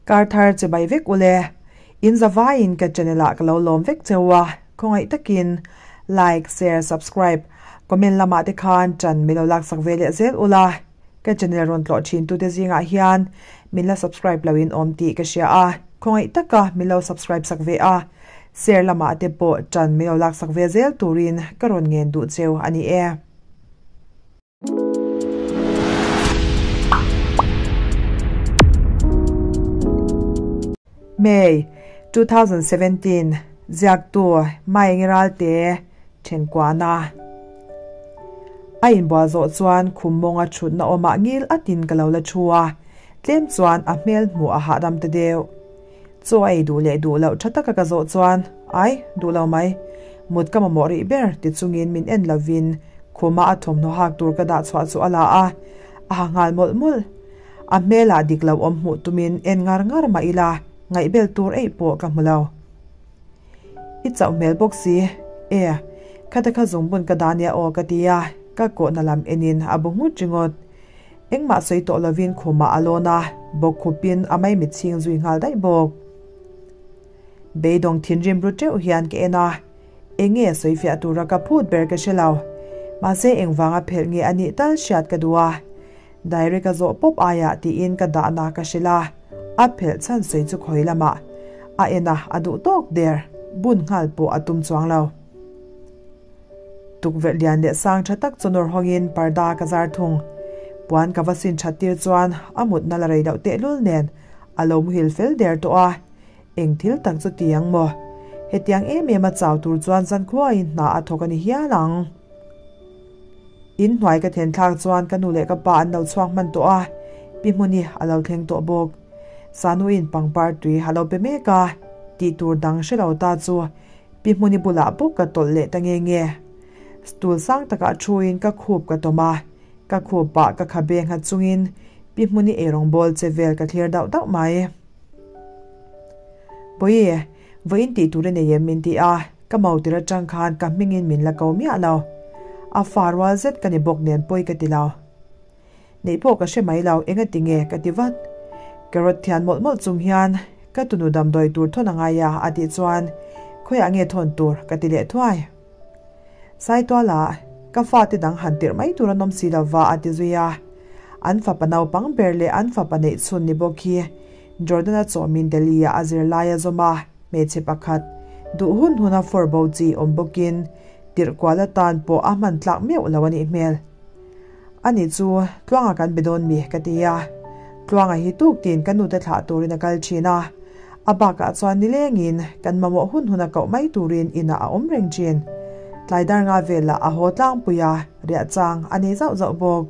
Karthar chibai vek ule. In zavaiin ka channel ah ka lo lawm vek cheu a, khawngaih takin like, share, subscribe, comment lamah te khan ṭan min lo laksak ve leh zel ula. Ka channel rawn tlawh thin tute zingah hian min la subscribe lo in awm tih ka hria a, khawngaih taka min lo subscribe sak ve a, share lamah te pawh ṭan min lo laksak ve zel turin ka rawn ngen duh cheu a ni e. May, 2017, Ziaktu Maengi Ralte Thenkuana A inbual zawh chuan khum mawnga thutna awmah ngil atin ka lo la thu a, tlem chuan a hmel hmuh a hahdam ta deuh. Chaw a ei duh leh duh loh tha taka ka zawh chuan, Ai, duh lo mai. Mut ka mamawh rih ber ti chungin min en lovin khuma a thawmhnaw hak tur ka dah chhuah chu a la a, a ha nghal mawlh mawlh. A hmelah dik lo awm hmuh tumin en ngar ngar mah ila, ngaihbel tur eih pawh ka hmu lo. I chauh hmel bawk si. E, khata kha zungbun ka dah nia aw ka ti a, ka kawhna lam enin a bu nghut ringawt. Engmah sawi tawh lovin khumah a lawn a, bawkkhupin a maimit chhing zui nghal daih bawk. Beidawng thinrim ru teuh hian ka en a, enge sawi fiah tura ka phut ber ka hre lo. Mahse engvanga phelh nge a nih tal hriat ka duh a. Direct a zawh pawp aiah tiin ka dahna ka hrilh a, a phelh chhan sawi chu khawi lamah a en a, a duh tawk der, bun nghal pawh a tum chuang lo. Tukverh lian leh sang tha tak chu nawr hawngin parda ka zar thung. Puan ka va sin that tir chuan a mutna la rei loh tehlul nen a lo muhil fel der tawh a, eng thil tak chu ti ang maw? Hetiang em em a chau tur chuan zankhuain hna a thawk a ni hial ang. In hnuai ka then thlak chuan ka nu leh ka pa an lo chhuak hman tawh a, Pi Hmuni a lo thleng tawh bawk. Sanuin pangpar tui a lo pe mek a, tih tur dang hre lo ta chu Pi Hmuni bulah bawk ka tawlh leh ta nge nge. Stool sang takah thuin ka khup ka tawm a, ka khupah ka khabe nghat chungin Pi Hmuni eirawngbawl che vel ka thlir dauh dauh mai. Bawihi, vawiin tih tur i nei em min ti a, ka mau tir atang khan ka hmingin min la ko miah lo. A fa rual zet ka ni bawk nen pawi ka ti lo. Neih pawh ka hre mai lo, enga ti nge ka ti vat. Carrot thian mawlh mawlh chung hian ka tunu damdawi tur thawn a ngai a a tih chuan khawiah nge thawn tur ka ti leh thuai. Saituala, ka fate dang han tirh mai tur an awm si lova a ti zui a. An fapa naupang ber leh an fapa neih chhun ni bawk hi Jordan-a chawhmin Delhi-ah a zirlai a zawm a, hmeichhe pakhat duh hun huna fawr bo chi awm bawkin tirh kual atan pawh a hman tlak meuh lo a nih hmel. Ani chu Tluanga kan be dawn mi ka ti a, Tluanga hi tuk tin ka nute thlah turin a kal thin a, a bakah chuan nilengin kan mamawh hun hun a koh mai turin inah a awm reng thin. Tlai dar nga velah a haw tlangpui a, riah chang a nei zauh zauh bawk.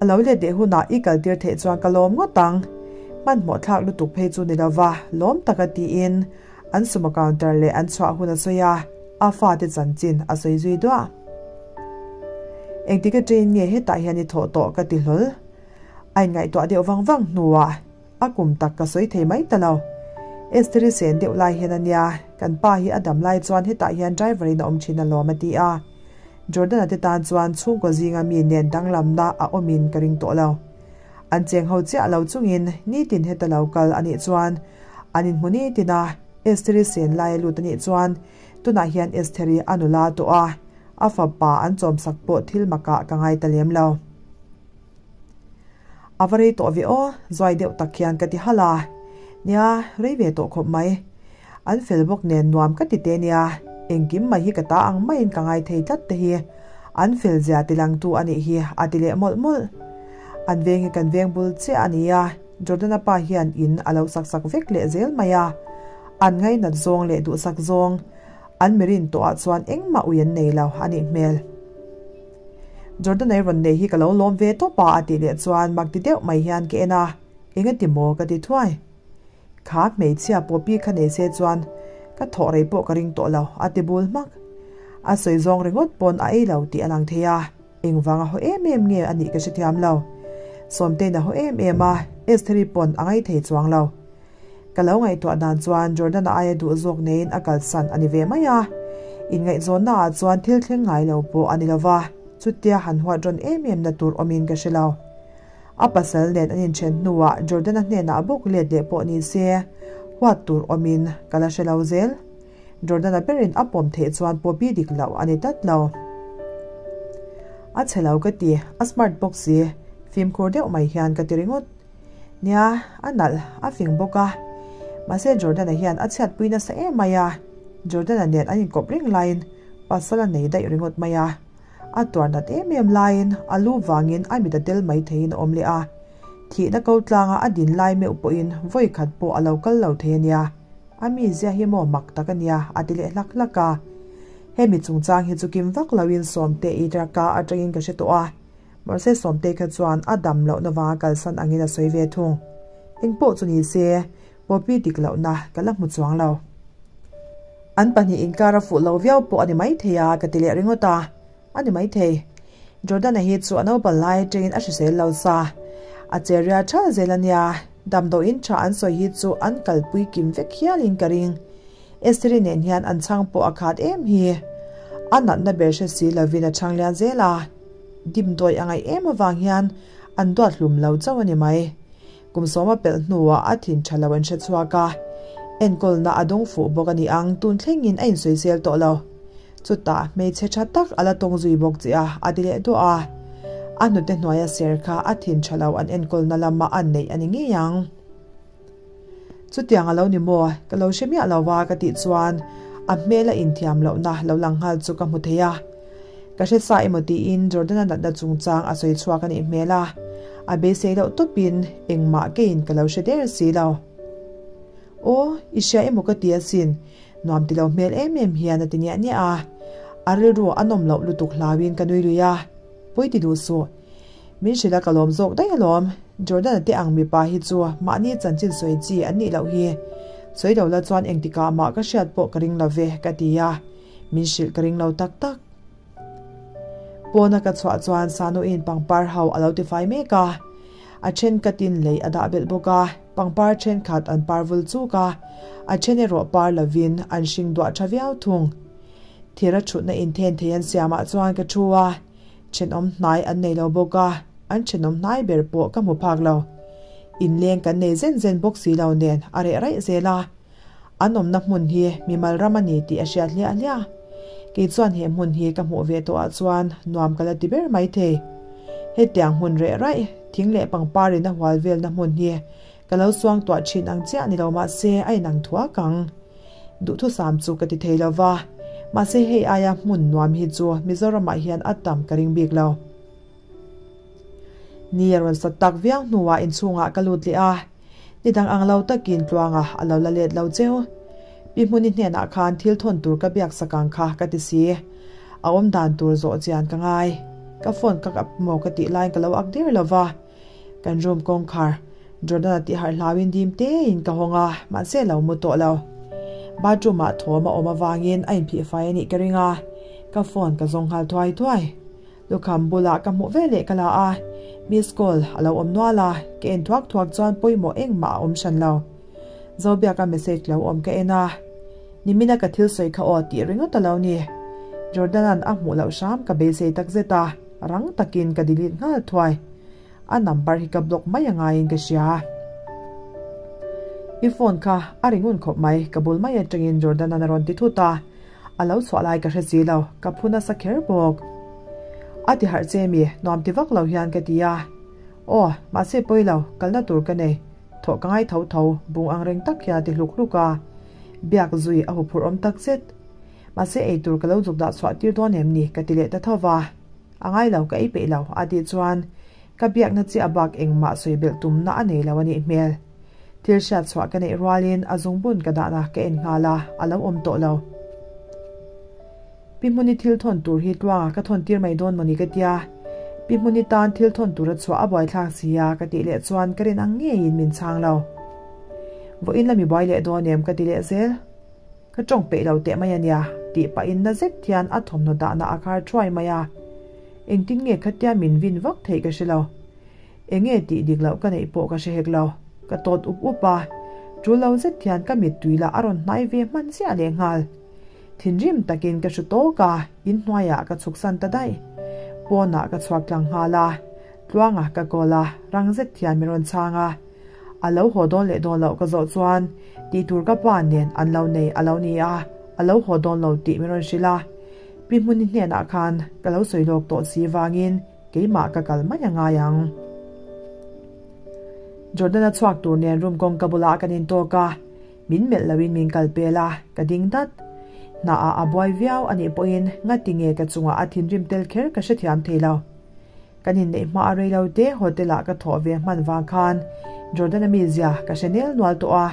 A lo let leh hunah i kaltir theih chuan ka lawm ngawt ang. Hmanhmawh thlak lutuk phei chu ni lova lawm taka tiin an sumo counter leh an chhuah hun a sawi a, a fate chanchin a sawi zui duah. Engtik aṭain nge hetah hian i thawh tawh ka ti hlawl. A inngaihtuah deuh vang vang hnuah a kum tak ka sawi thei mai ta lo. Esther-i sen deuh lai hian a nia, kan pa hi a dam lai chuan hetah hian driver in a awm thin alawm a ti a. Jordan-a te tan chuan chhungkaw zinga mi nen danglamna a awmin ka ring tawh lo. An cheng ho chiah lo chungin nitin heta lo kal a nih chuan an inhmu nitin a, Esther-i sen lai a lut a nih chuan tunah hian Esther-i a nula tawh a, a fapa an chawmsak pawh thil makah ka ngai ta lem lo. A va rei tawh ve aw, zuai deuh tak hian ka ti halh a. Nia, rei ve tawh khawp mai. An fel bawk nen nuam ka ti te nia, engkim mai hi ka ta ang maiin ka ngai thei tlat te hi. An fel zia ti langtu a nih hi a ti leh mawlh mawlh. An veng hi kan veng bul chiah a ni a, Jordana pa hian in a lo sak sak vek leh zel mai a. An ngainat zawng leh duhsak zawng an mirin tawhah chuan engmah ui an nei lo a nih hmel. Jordan ei rawn nei hi ka lo lawm ve tawp a a tih leh chuan mak ti deuh mai hian ka en a, eng a ti maw ka ti thuai. Kha hmeichhia Poppy kha nei se chuan ka thawh rei pawh ka ring tawh lo a ti bul hmak. A sawi zawng ringawt pawn a ei lo tih a lang thei a, engvang a haw em em nge a nih ka hrethiam lo. Sawmtein a haw em em a, Estheri pawn a ngaithei chuang lo. Ka lo ngaihtuah dan chuan Jordan-a aia duh zawk neiin a kalsan a ni ve mai a. Inngaihzawnna ah chuan thil thleng ngai lo pawh a ni lo va, chutia han huat rawn em em na tur awmin ka hre lo. A pasal nen an inthen hnuah Jordan-a hnenah bawk let leh pawh ni se, huat tur awmin ka la hre lo zel. Jordan-a berin a pawm theih chuan Poppy dik loh a ni tlat lo. A chhe lo ka ti, a smart bawk si, fimkhur deuh mai hian ka ti ringawt. Nia, a nalh, a fing bawk a. Mahse Jordan-a hian a chhiatpui nasa em mai a, Jordan-a nen an inkawp reng laiin pasal a nei daih ringawt mai a. A tuar nat em em laiin a lu vangin a mit a tel mai theiin a awm leh a. Thihna ko tlanga a din lai meuh pawhin vawi khat pawh a lo kal lo thei a nia. A mizia hi maw mak tak a nia a ti leh hlak hlak a. Hemi chungchang hi chu kim vak loin Sawmte i ka atangin ka hre tawh a. Mahse Sawmte kha chuan a dam lohna vanga kalsan angin a sawi ve thung. Engpawh chu ni se, Poppy dik lohna ka la hmu chuang lo. An pahnih inkar a fuh lo viau pawh a ni maithei a ka ti leh ringawt a, a ni maithei. Jordan-a hi chu a naupang lai atangin a hrisel lo sa. A che ria thal zel a nia, damdawiin tha an sawi hi chu an kalpui kim vek hialin ka ring. Esther-i nen hian an chhang pawh a khat em hi. A natna ber hre si lovin a chhang lian zel a. Dimdawi a ngaih em avang hian an duat hlum lo chauh a ni mai. Kum sawma pelh hnuah a thin tha lo an hre chhuak a, enkawlna a dawng fuh bawk a ni ang, tun thlengin a insawisel tawh lo. Chutah hmeichhe tha tak a la tawng zui bawk che a, a ti leh duah a. A hnute hnuaia ser kha a thin tha lo an enkawlna lama an neih a ni ngei ang. Chutiang a lo ni maw? Ka lo hre miah lo va ka tih chuan a hmela inthiam lohna lo lang nghal chu ka hmu thei a. Ka hre sa emaw tiin Jordan-a natna chungchang a sawi chhuak a nih hmel a, a beisei loh tawpin engmah keiin ka lo hre der si lo. Aw, i hria emaw ka ti asin, nuam ti lo hmel em em hian a ti niah niah a. A rilru a nawm loh lutuk hlauin ka nui lui a, Pawi ti duh suh. Min hrilh a ka lawm zawk daih alawm, Jordan-a te ang mipa hi chu mahni chanchin sawi chi an nih loh hi. Sawi lo la chuan engtikah mah ka hriat pawh ka ring lo ve, ka ti a. Min hrilh ka ring lo tak tak. Pawna ka chhuah chuan Sanuin pangpar ho a lo tifai mek a. A thenkhatin lei a dah belh bawk a, pangpar thenkhat an par vul chuk a, a then erawh par lovin an hring duah tha viau thung. Thira thutna inthen thei an siamah chuan ka thu a, thenawm hnai an nei lo bawk a, an thenawm hnai ber pawh ka hmu phak lo. Inleng kan nei zen zen bawk si lo nen a reh raih zel a. An awmna hmun hi mimal ram a ni tih a hriat hliah hliah. Kei chuan he hmun hi ka hmuh ve tawhah chuan nuam ka la ti ber mai thei. Hetiang hmun reh raih, thing leh pangpar in a hual velna hmun hi ka lo suangtuah thin ang chiah ni lo mahse a inang thuak ang. Duhthusam chu ka ti thei lo va, mahse hei aia hmun nuam hi chu Mizoramah hian a tam ka ring bik lo. Ni a rawn sat tak viau hnuah inchhungah ka lut leh a, ni dang ang lo takin Tluanga a lo la let lo cheu. Pi Hmuni hnenah khan thil thawn tur ka biak sak ang kha ka ti si. A awm dan tur zawh chian ka ngai. Ka phone ka kap maw ka tih laiin ka lo ak der lo va. Kan room kawngkhar Jordan-a tih harh hlauin dim tein ka hawng a, mahse a lo mu tawh lo. Bathroom-ah thawm a awm avangin a inphih fai a nih ka ring a, ka phone ka zawng nghal thuai thuai. Lukham bulah ka hmuh veleh ka la a, miss call a lo awm nual a, ka en thuak thuak chuan pawimawh engmah a awm hran lo. Zobiaka message lo awm ka en a, Nimina ka thil sawi kha aw tih ringawt a lo ni. Jordan-a'n a hmuh loh hram ka beisei takzet a, rang takin ka delete nghal thuai. A number hi ka block mai a ngaiin ka hria. I phone kha a ri ngun khawp mai, ka bul mai atangin Jordan-a'n a rawn ti thut a. A lo chhuah lai ka hre si lo, ka phu nasa kher bawk. A ti harh che mi, nuam ti vak lo hian ka ti a. Aw, mahse pawi lo, kalna tur ka nei. Thawh ka ngai tho tho, bung ang reng tak hian a ti hluk hluk a. Biak zui a huphurh awm tak zet. Mahse eitur ka lo zuk dah chhuah tir dawn em ni, ka ti leh ta tho va. A ngai lo, ka ei peih lo, a tih chuan ka biakna chiah bak engmah sawi belh tumna a nei lo a nih hmel. Thil hriat chhuah ka neih rualin a zungbun ka dahna ka en nghal a, a lo awm tawh lo. Pi Hmuni thil thawn tur hi tluanga ka thawn tir mai dawn mawni ka tia. Pi Hmuni tan thil thawn tura chhuah a buaithlak si a ka tih leh chuan ka rin ang ngeiin min chhang lo. Vawiin la mi buai leh dawn em ka ti leh zel. Ka tawng peih lo teh mai a nia, tih pahin na zet hian a thawmhnaw dahna a khar thuai mai a. Engtin nge khatia min vin vak theih ka hre lo. Eng nge tih dik loh ka neih pawh ka hre hek lo. Ka tawt up up a, tul lo zet hian ka mittui lah a rawn hnai ve hman chiah leh nghal. Thinrim takin ka hru tawk a, inhnuaiah ka chhuksan ta daih. Pawnah ka chhuak tlang nghal a. Tluanga ka call a, rang zet hian min rawn chhang a. A lo haw dawn leh dawn loh ka zawh chuan tih tur ka pa nen an lo nei a lo ni a, a lo haw dawn lo tih min rawn hrilh a. Pi Hmuni hnenah khan ka lo sawi lawk tawh si vangin keimah ka kal mai a ngai ang. Jordan-a chhuak tur nen room kawngka bulah kan intawk a, min melh loin min kal pel a, ka ding dat. Hnaah a buai viau a nih pawhin ngati nge ka chungah a thinrim tel kher ka hrethiam thei lo. Kan inneih hma a rei lo te hotel-ah ka thawh ve hman vang khan Jordan-a mizia ka hre nel nual tawh a,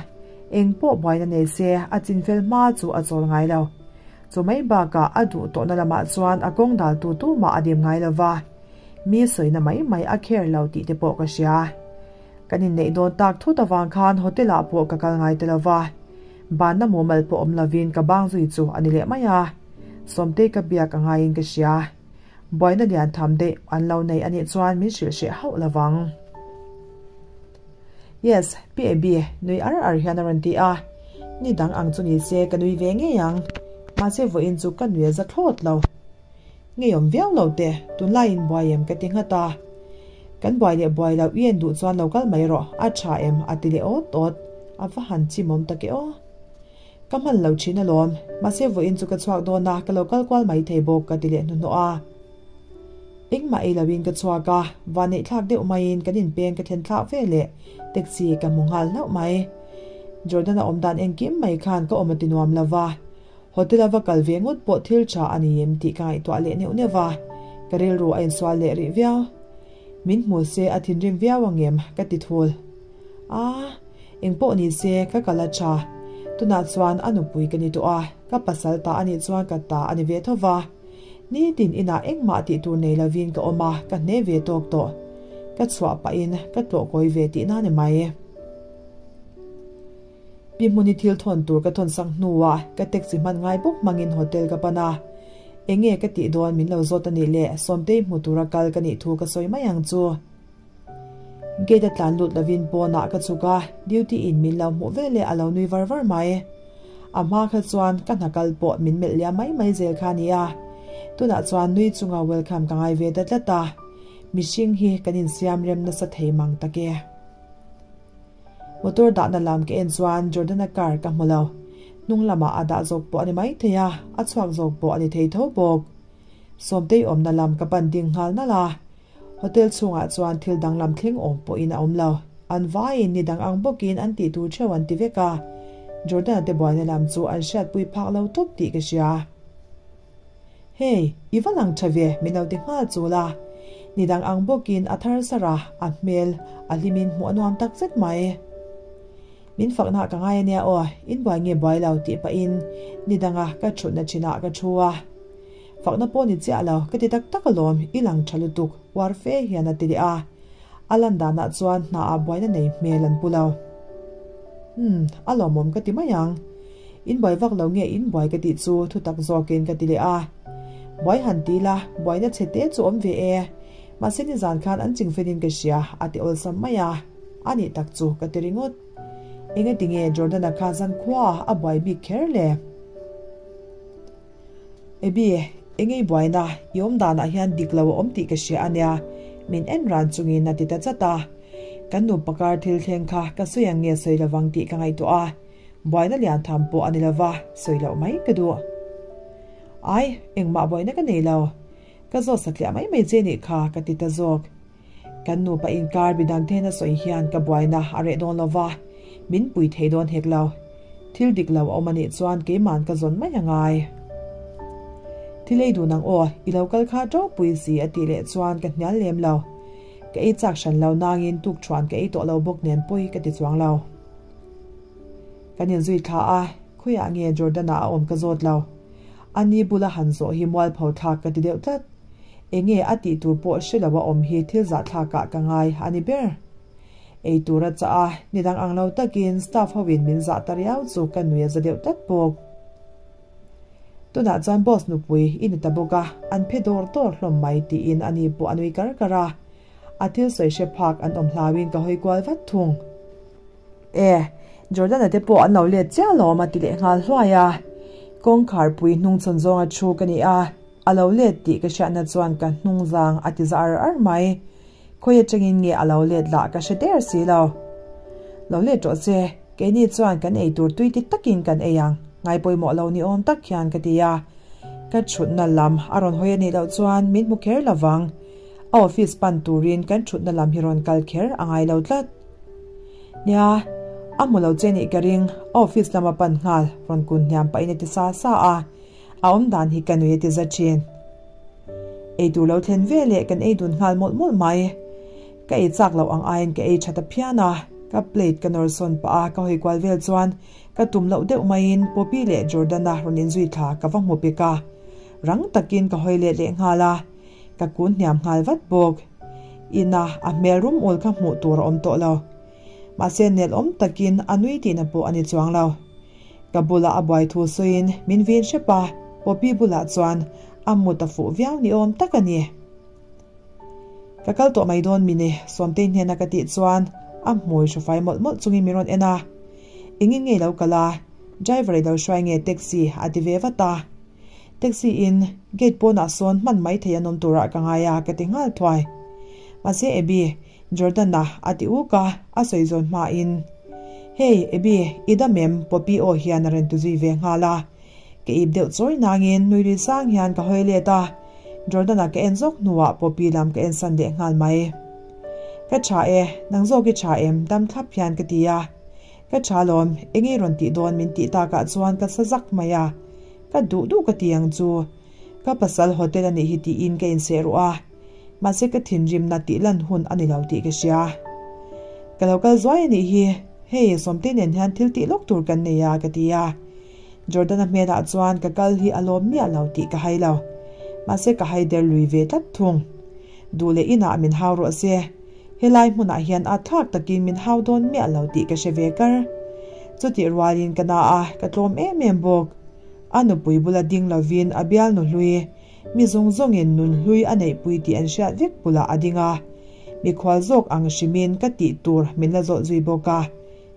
eng pawh buaina nei se a chinfel hma chu a chawl ngai lo. Chu mai bakah a duh tawhna lamah chuan a kawng dal tu tu mah a dim ngai lo va, mi sawina mai mai a kher lo tih te pawh ka hria. Kan inneih dawn tak thut avang khan hotel-ah pawh ka kal ngai ta lo va, banna mumal pawh awm lovin ka bang zui chu a ni leh mai a, Sawmtei ka biak a ngaiin ka hria. Buaina lian tham daih an lo nei a nih chuan min hrilh hreh hauh lo vang. Yes, Pi Abby, nui ar ar hian a rawn ti a. Ni dang ang chu ni se ka nui ve ngei ang. Mahse vawiin chu ka nui a za thlawt lo. Ngeiawm viau lo teh, tunlaiin buai em ka ti nghat a. Kan buai leh buai loh i en duh chuan lo kal mai rawh, a tha em a ti leh awt awt. A va han chimawm tak e aw. Ka hman lo thin alawm, mahse vawiin chu ka chhuak dawn a, ka lo kal kual mai thei bawk ka ti leh hnuhnawh a. Engmah ei loin ka chhuak a, vanneih thlak deuh maiin kan inpeng ka thlen thlak ve leh taxi ka hmu nghal hlauh mai. Jordan-a awm dan engkim mai khan ka awm a ti nuam lo va, hotel-a va kal ve ngawt pawh thil tha a ni em tih ka ngaihtuah leh neuh neuh va, ka rilru a insual leh rih viau. Min hmu se a thinrim viau ang em ka ti thul. Aaa. Engpawh ni se, ka kal a tha. Tunah chuan a nupui ka ni tawh a, ka pasal ta a nih chuan ka ta a ni ve tho va. Nitin inah engmah tih tur nei lovin ka awm a, ka hne ve tawk tawh. Ka chhuah pahin ka tlawh kawi ve tihna ni mai. Pi Hmuni thil thawn tur ka thawn sak hnuah ka taxi hman ngai bawk hmangin hotel ka pan a. Enge ka tih dawn min lo zawt a nih leh Sawmtei hmu tura kal ka nih thu ka sawi mai ang chu. Gate a tlan lut lovin pawnah ka chhuk a, duty in min lo hmuh veleh a lo nui var var mai. A hma kha chuan ka hna kal pawh min melh liam mai mai zel kha a ni a, tunah chuan nui chunga welcome ka ngai ve ta tlat a, mihring hi kan insiam rem nasa thei mang tak e. Motor dahna lam ka en chuan Jordana car ka hmu lo, hnung lamah a dah zawk pawh a ni mai thei a, a chhuak zawk pawh a ni thei tho bawk. Sawmtei awmna lam ka pan ding nghal nalh a. Hotel chhungah chuan thil danglam thleng awm pawhin a awm lo. An vaiin ni dang ang bawkin an tih tur theuh an ti vek a. Jordan-a te buaina lam chu an hriatpui phak lo tawp tih ka hria. Hey, i va lang tha ve, min lo ti nghal chul a. Ni dang ang bawkin a thar sar a, a hmel a hlimin hmuh a nuam tak zet mai. Min fakna ka ngai ania aw, in buai nge buai lo tih pahin ni danga ka thutna thinah ka thu a. Fakna pawh ni chiah lo, ka ti tak tak alawm, i lang tha lutuk, uar fe hian a ti leh a. A lan danah chuan hna ah buaina nei hmel an pu lo. Umm, a lawmawm ka ti mai ang. In buai vak lo nge in buai ka tih chu thu tak zawkin ka ti leh a. Buai han ti la, buaina chhe te chu awm ve e. Mahse nizan khan an chingfelin ka hria, a ti awlsam mai a. A nih tak chu ka ti ringawt. Engati nge Jordan-a kha zankhua a buai bik kher le? Abby, eng ei buaina, i awm danah hian dik lo a awm tih ka hria a nia, min en ran chungin a ti ta chat a. Kan nupa kar thil thleng kha ka sawi ang nge sawi lovang tih ka ngaihtuah a, buaina lian tham pawh a ni lova, sawi loh mai ka duh. Ai, engmah buaina ka nei lo. Ka zawt satliah mai mai che nih kha ka ti ta zawk. Kan nupa inkar midang ten a sawi hian ka buaina a reh dawn lo va, min pui thei dawn hek lo. Thil dik lo a awm a nih chuan keiman ka zawn mai a ngai. Thil ei dun ang aw, i lo kal kha ṭo pui si a tih leh chuan ka hnial lem lo. Ka ei chak hran lo nangin tukṭhuan ka ei tawh lo bawk nen pawi ka ti chuang lo. Kan inzui thla a, khawiah nge Jordan-a a awm ka zawt lo. Ani bula han zawh hi mualpho thlak ka ti deuh tlat. Enge a tih tur pawh hre lo a awm hi thil zahthlakah ka ngai a ni ber. Ei tur a chah a, ni dang ang lo takin staff hoin min zah ta riau chu ka nui a za deuh tlat bawk. Tunah chuan boss nupui i ni ta bawk a, an phe dawr dawr hlawm mai tiin ani pawh a nui kar kar a. A thil sawi hre phak an awm hlauin ka hawi kual vat thung. E, Jordan-a te pawh an lo let chiah alawm a ti leh nghal hluai a. Kawngkhar pui hnung chhawn zawnga thu ka ni a, a lo let tih ka hriatna chuan ka hnung zang a ti za ar ar mai. Khawi atangin nge a lo let lah ka hre der si lo. Lo let rawh se, keini chuan kan ei tur tui ti takin kan ei ang, ngai pawimawh lo ni awm tak hian ka ti a. Ka thutna lam a rawn hawi a nih loh chuan min hmu kher lo vang. A office pan turin kan thutna lam hi rawn kal kher a ngai lo tlat. Nia, a hmu lo che nih ka ring, a office lama pan nghal rawn kun hniam pahin a ti sa sa a, a awmdan hi ka nui a ti za thin. Ei tur lo thlen ve leh kan ei dun nghal mawlh mawlh mai. Ka ei chak loh ang aiin ka ei tha ta phian a, ka plate ka nawr sawn pah a, ka hawi kual vel chuan ka tum loh deuh maiin Poppy leh Jordan-a rawn inzui thla ka va hmu pek a. Rang takin ka hawi let leh nghal a, ka kun hniam nghal vat bawk. Ina a hmel rum ul kha hmuh tur a awm tawh lo. Mahse nelawm takin a nui tihna pawh a ni chuang lo. Ka bulah a buai thu sawiin min vin hrep a, Poppy bulah chuan a mut a fuh viau ni awm tak a ni. Ka kal tawh mai dawn mini, Sawmtei hnena ka tih chuan a hmui hrufai mawlh mawlh chungin min rawn en a. Engin nge i lo kal a? Driver i lo hruai nge taxi? a ti ve vat a. Taxi in gate pawnah sawn hman mai thei an awm turah ka ngai a ka ti nghal thuai. Mahse Abby, Jordan-a a ti uk a, a sawi zawn hmain, Hey, Abby, i dam em? Poppy aw hian a rawn ti zui ve nghal a. Ka ip deuh chawi nangin nui lui sang hian ka hawi let a, Jordan-a ka en zawk hnuah Poppy lam ka en san leh nghal mai. Ka tha e, nang zawk i tha em? dam thlap hian ka ti a. Ka tha lawm, eng i rawn tih dawn min tih takah chuan ka sa zak mai a. Ka duh duh ka ti ang chu. Ka pasal hotel a nih hi tiin ka inseh ruh a. Mahse ka thinrimna tih lan hun a ni lo tih ka hria. Ka lo kal zuai a nih hi, hei Sawmtei nen hian thil tih lawk tur kan nei a ka ti a. Jordan-a hmelah chuan ka kal hi a lawm miah lo tih ka hai lo. Mahse ka hai der lui ve tlat thung. Duh leh inah min hau rawh se. Helai hmunah hian a thlak takin min hau dawn miah lo tih ka hre ve kar. Chutih rualin ka na a, ka tlawm em em bawk. A nupui bula ding lovin a bialnu hlui, mi zawng zawngin nun hlui a neihpui tih an hriat vek bulah a ding a. Mikhual zawk ang hrimin ka tih tur min la zawh zui bawk a.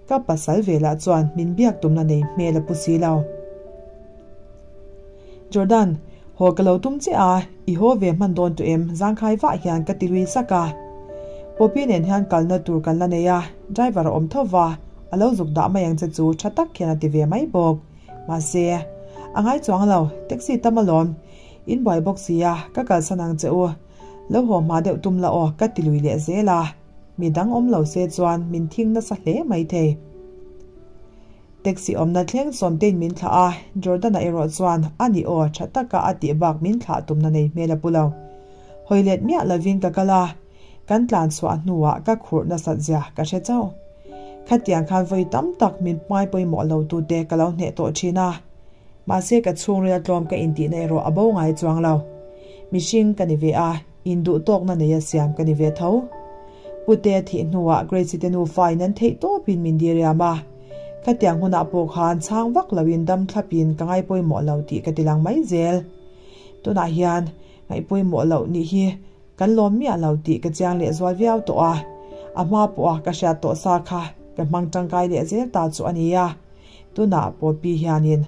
Ka pasal velah chuan min biak tumna nei hmel a pu si lo. Jordan, haw ka lo tum che a, i haw ve hman dawn tawh em? Zangkhai vah hian ka ti lui sak a. Poppy nen hian kalna tur kan la nei a, driver a awm tho va, a lo zuk dah mai ang che chu tha tak hian a ti ve mai bawk. Mahse, a ngai chuang lo, taxi tam alawm. In buai bawk si a, ka kalsan ang che u. Lo haw hma deuh tum la aw, ka ti lui leh zel a. Mi dang awm lo se chuan min thing nasa hle mai thei. Taxi awmna thleng Sawmtein min thlah a, Jordan-a erawh chuan a ni aw tha taka a tih bak min thlah tumna nei hmel a pu lo. Hawi let miah lovin ka kal a, kan tlan chhuah hnuah ka khurh nasat zia ka hre chauh. Khatiang khan vawi tam tak min hmai pawimawh lo tute ka lo hneh tawh thin a, mahse ka chhungril a tlawm ka intihna erawh a bo ngai chuang lo. Mihring ka ni ve a. Induhtawkna nei a siam ka ni ve tho. Pute a thih hnuah Gracie te nufa in an theih tawpin min diriam a. Khatiang hunah pawh khan chhang vak loin dam thlapin ka ngaipawimawh lo tih ka ti lang mai zel. Tunah hian ngaihpawimawh loh nih hi kan lawm miah lo tih ka chiang leh zual viau tawh a. A hma pawha ka hriat tawh sa kha ka hmang tangkai leh zel ta chu a nia. Tunah Poppy hianin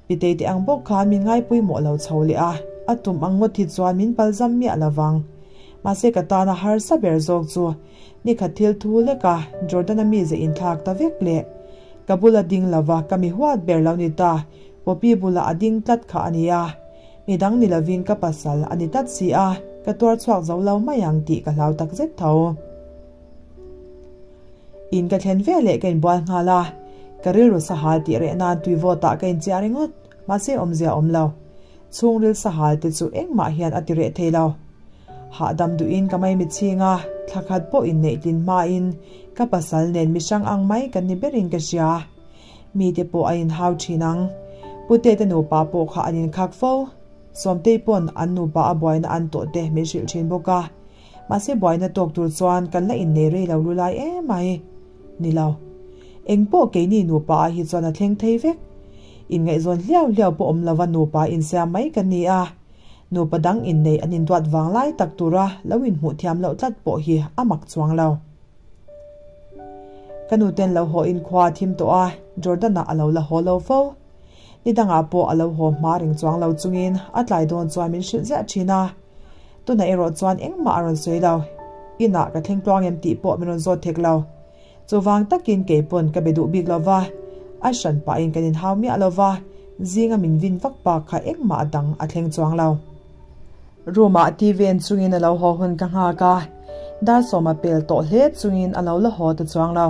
Pitei te ang bawk khan min ngaipawimawh lo chho leh a, a tum ang ngawt hi chuan min palzam miah lo vang. Mahse ka tana harsa ber zawk chu nikhat thil thu leka Jordan-a mize inthlak ta vek leh ka bula ding lova ka mi huat ber lo ni ta, Poppy bula a ding tlat kha a nia. Midang ni lovin ka pasal a ni tlat si a, ka tuar chhuak zo lo mai ang tih ka hlau takzet tho. In ka thlen ve leh ka inbual nghal a, ka rilru sahal tih reh nan tui vawtah ka inchiah ringawt, mahse awmzia a awm lo. Chhungril sahal te chu engmah hian a ti reh thei lo. Hahdam duhin ka mai mitchhing a, thla khat pawh inneih tlin hmain ka pasal nen mihrang ang mai kan ni berin ka hria. Mite pawh a inhau thin ang. Pute te nupa pawh kha an inkhak fo. Sawmtei pawn an nupa a buaina an tawh te min hrilh thin bawk a. Mahse buaina tawk tur chuan kan la innei rei lo lu lai em ai. Ni lo. Eng pawh keini nupa ah hi chuan a thleng thei vek. Inngaihzawn hliau hliau pawh awm lova nupa insiam mai kan ni a. Nupa dang innei an induat vang lai tak tura lo inhmuh thiam loh tlat pawh hi a mak chuang lo. Ka nuten lo haw in khua a thim tawh a, Jordan-a a lo la haw lo fo. Ni dangah pawh a lo haw hma reng chuang lo chungin a tlai dawn chuan min hrilh ziah thin a. Tunah erawh chuan engmah a rawn sawi lo. Inah ka thleng tluang em tih pawh min rawn zawt thek lo. Chuvang takin kei pawn ka be duh bik lo va, a hran pahin kan inhau miah lo va, zinga min vin vak bak kha engmah dang a thleng chuang lo. Room ah TV en chungin a lo haw hun ka nghak a, dar sawma pel tawh hle chungin a lo la haw ta chuang lo.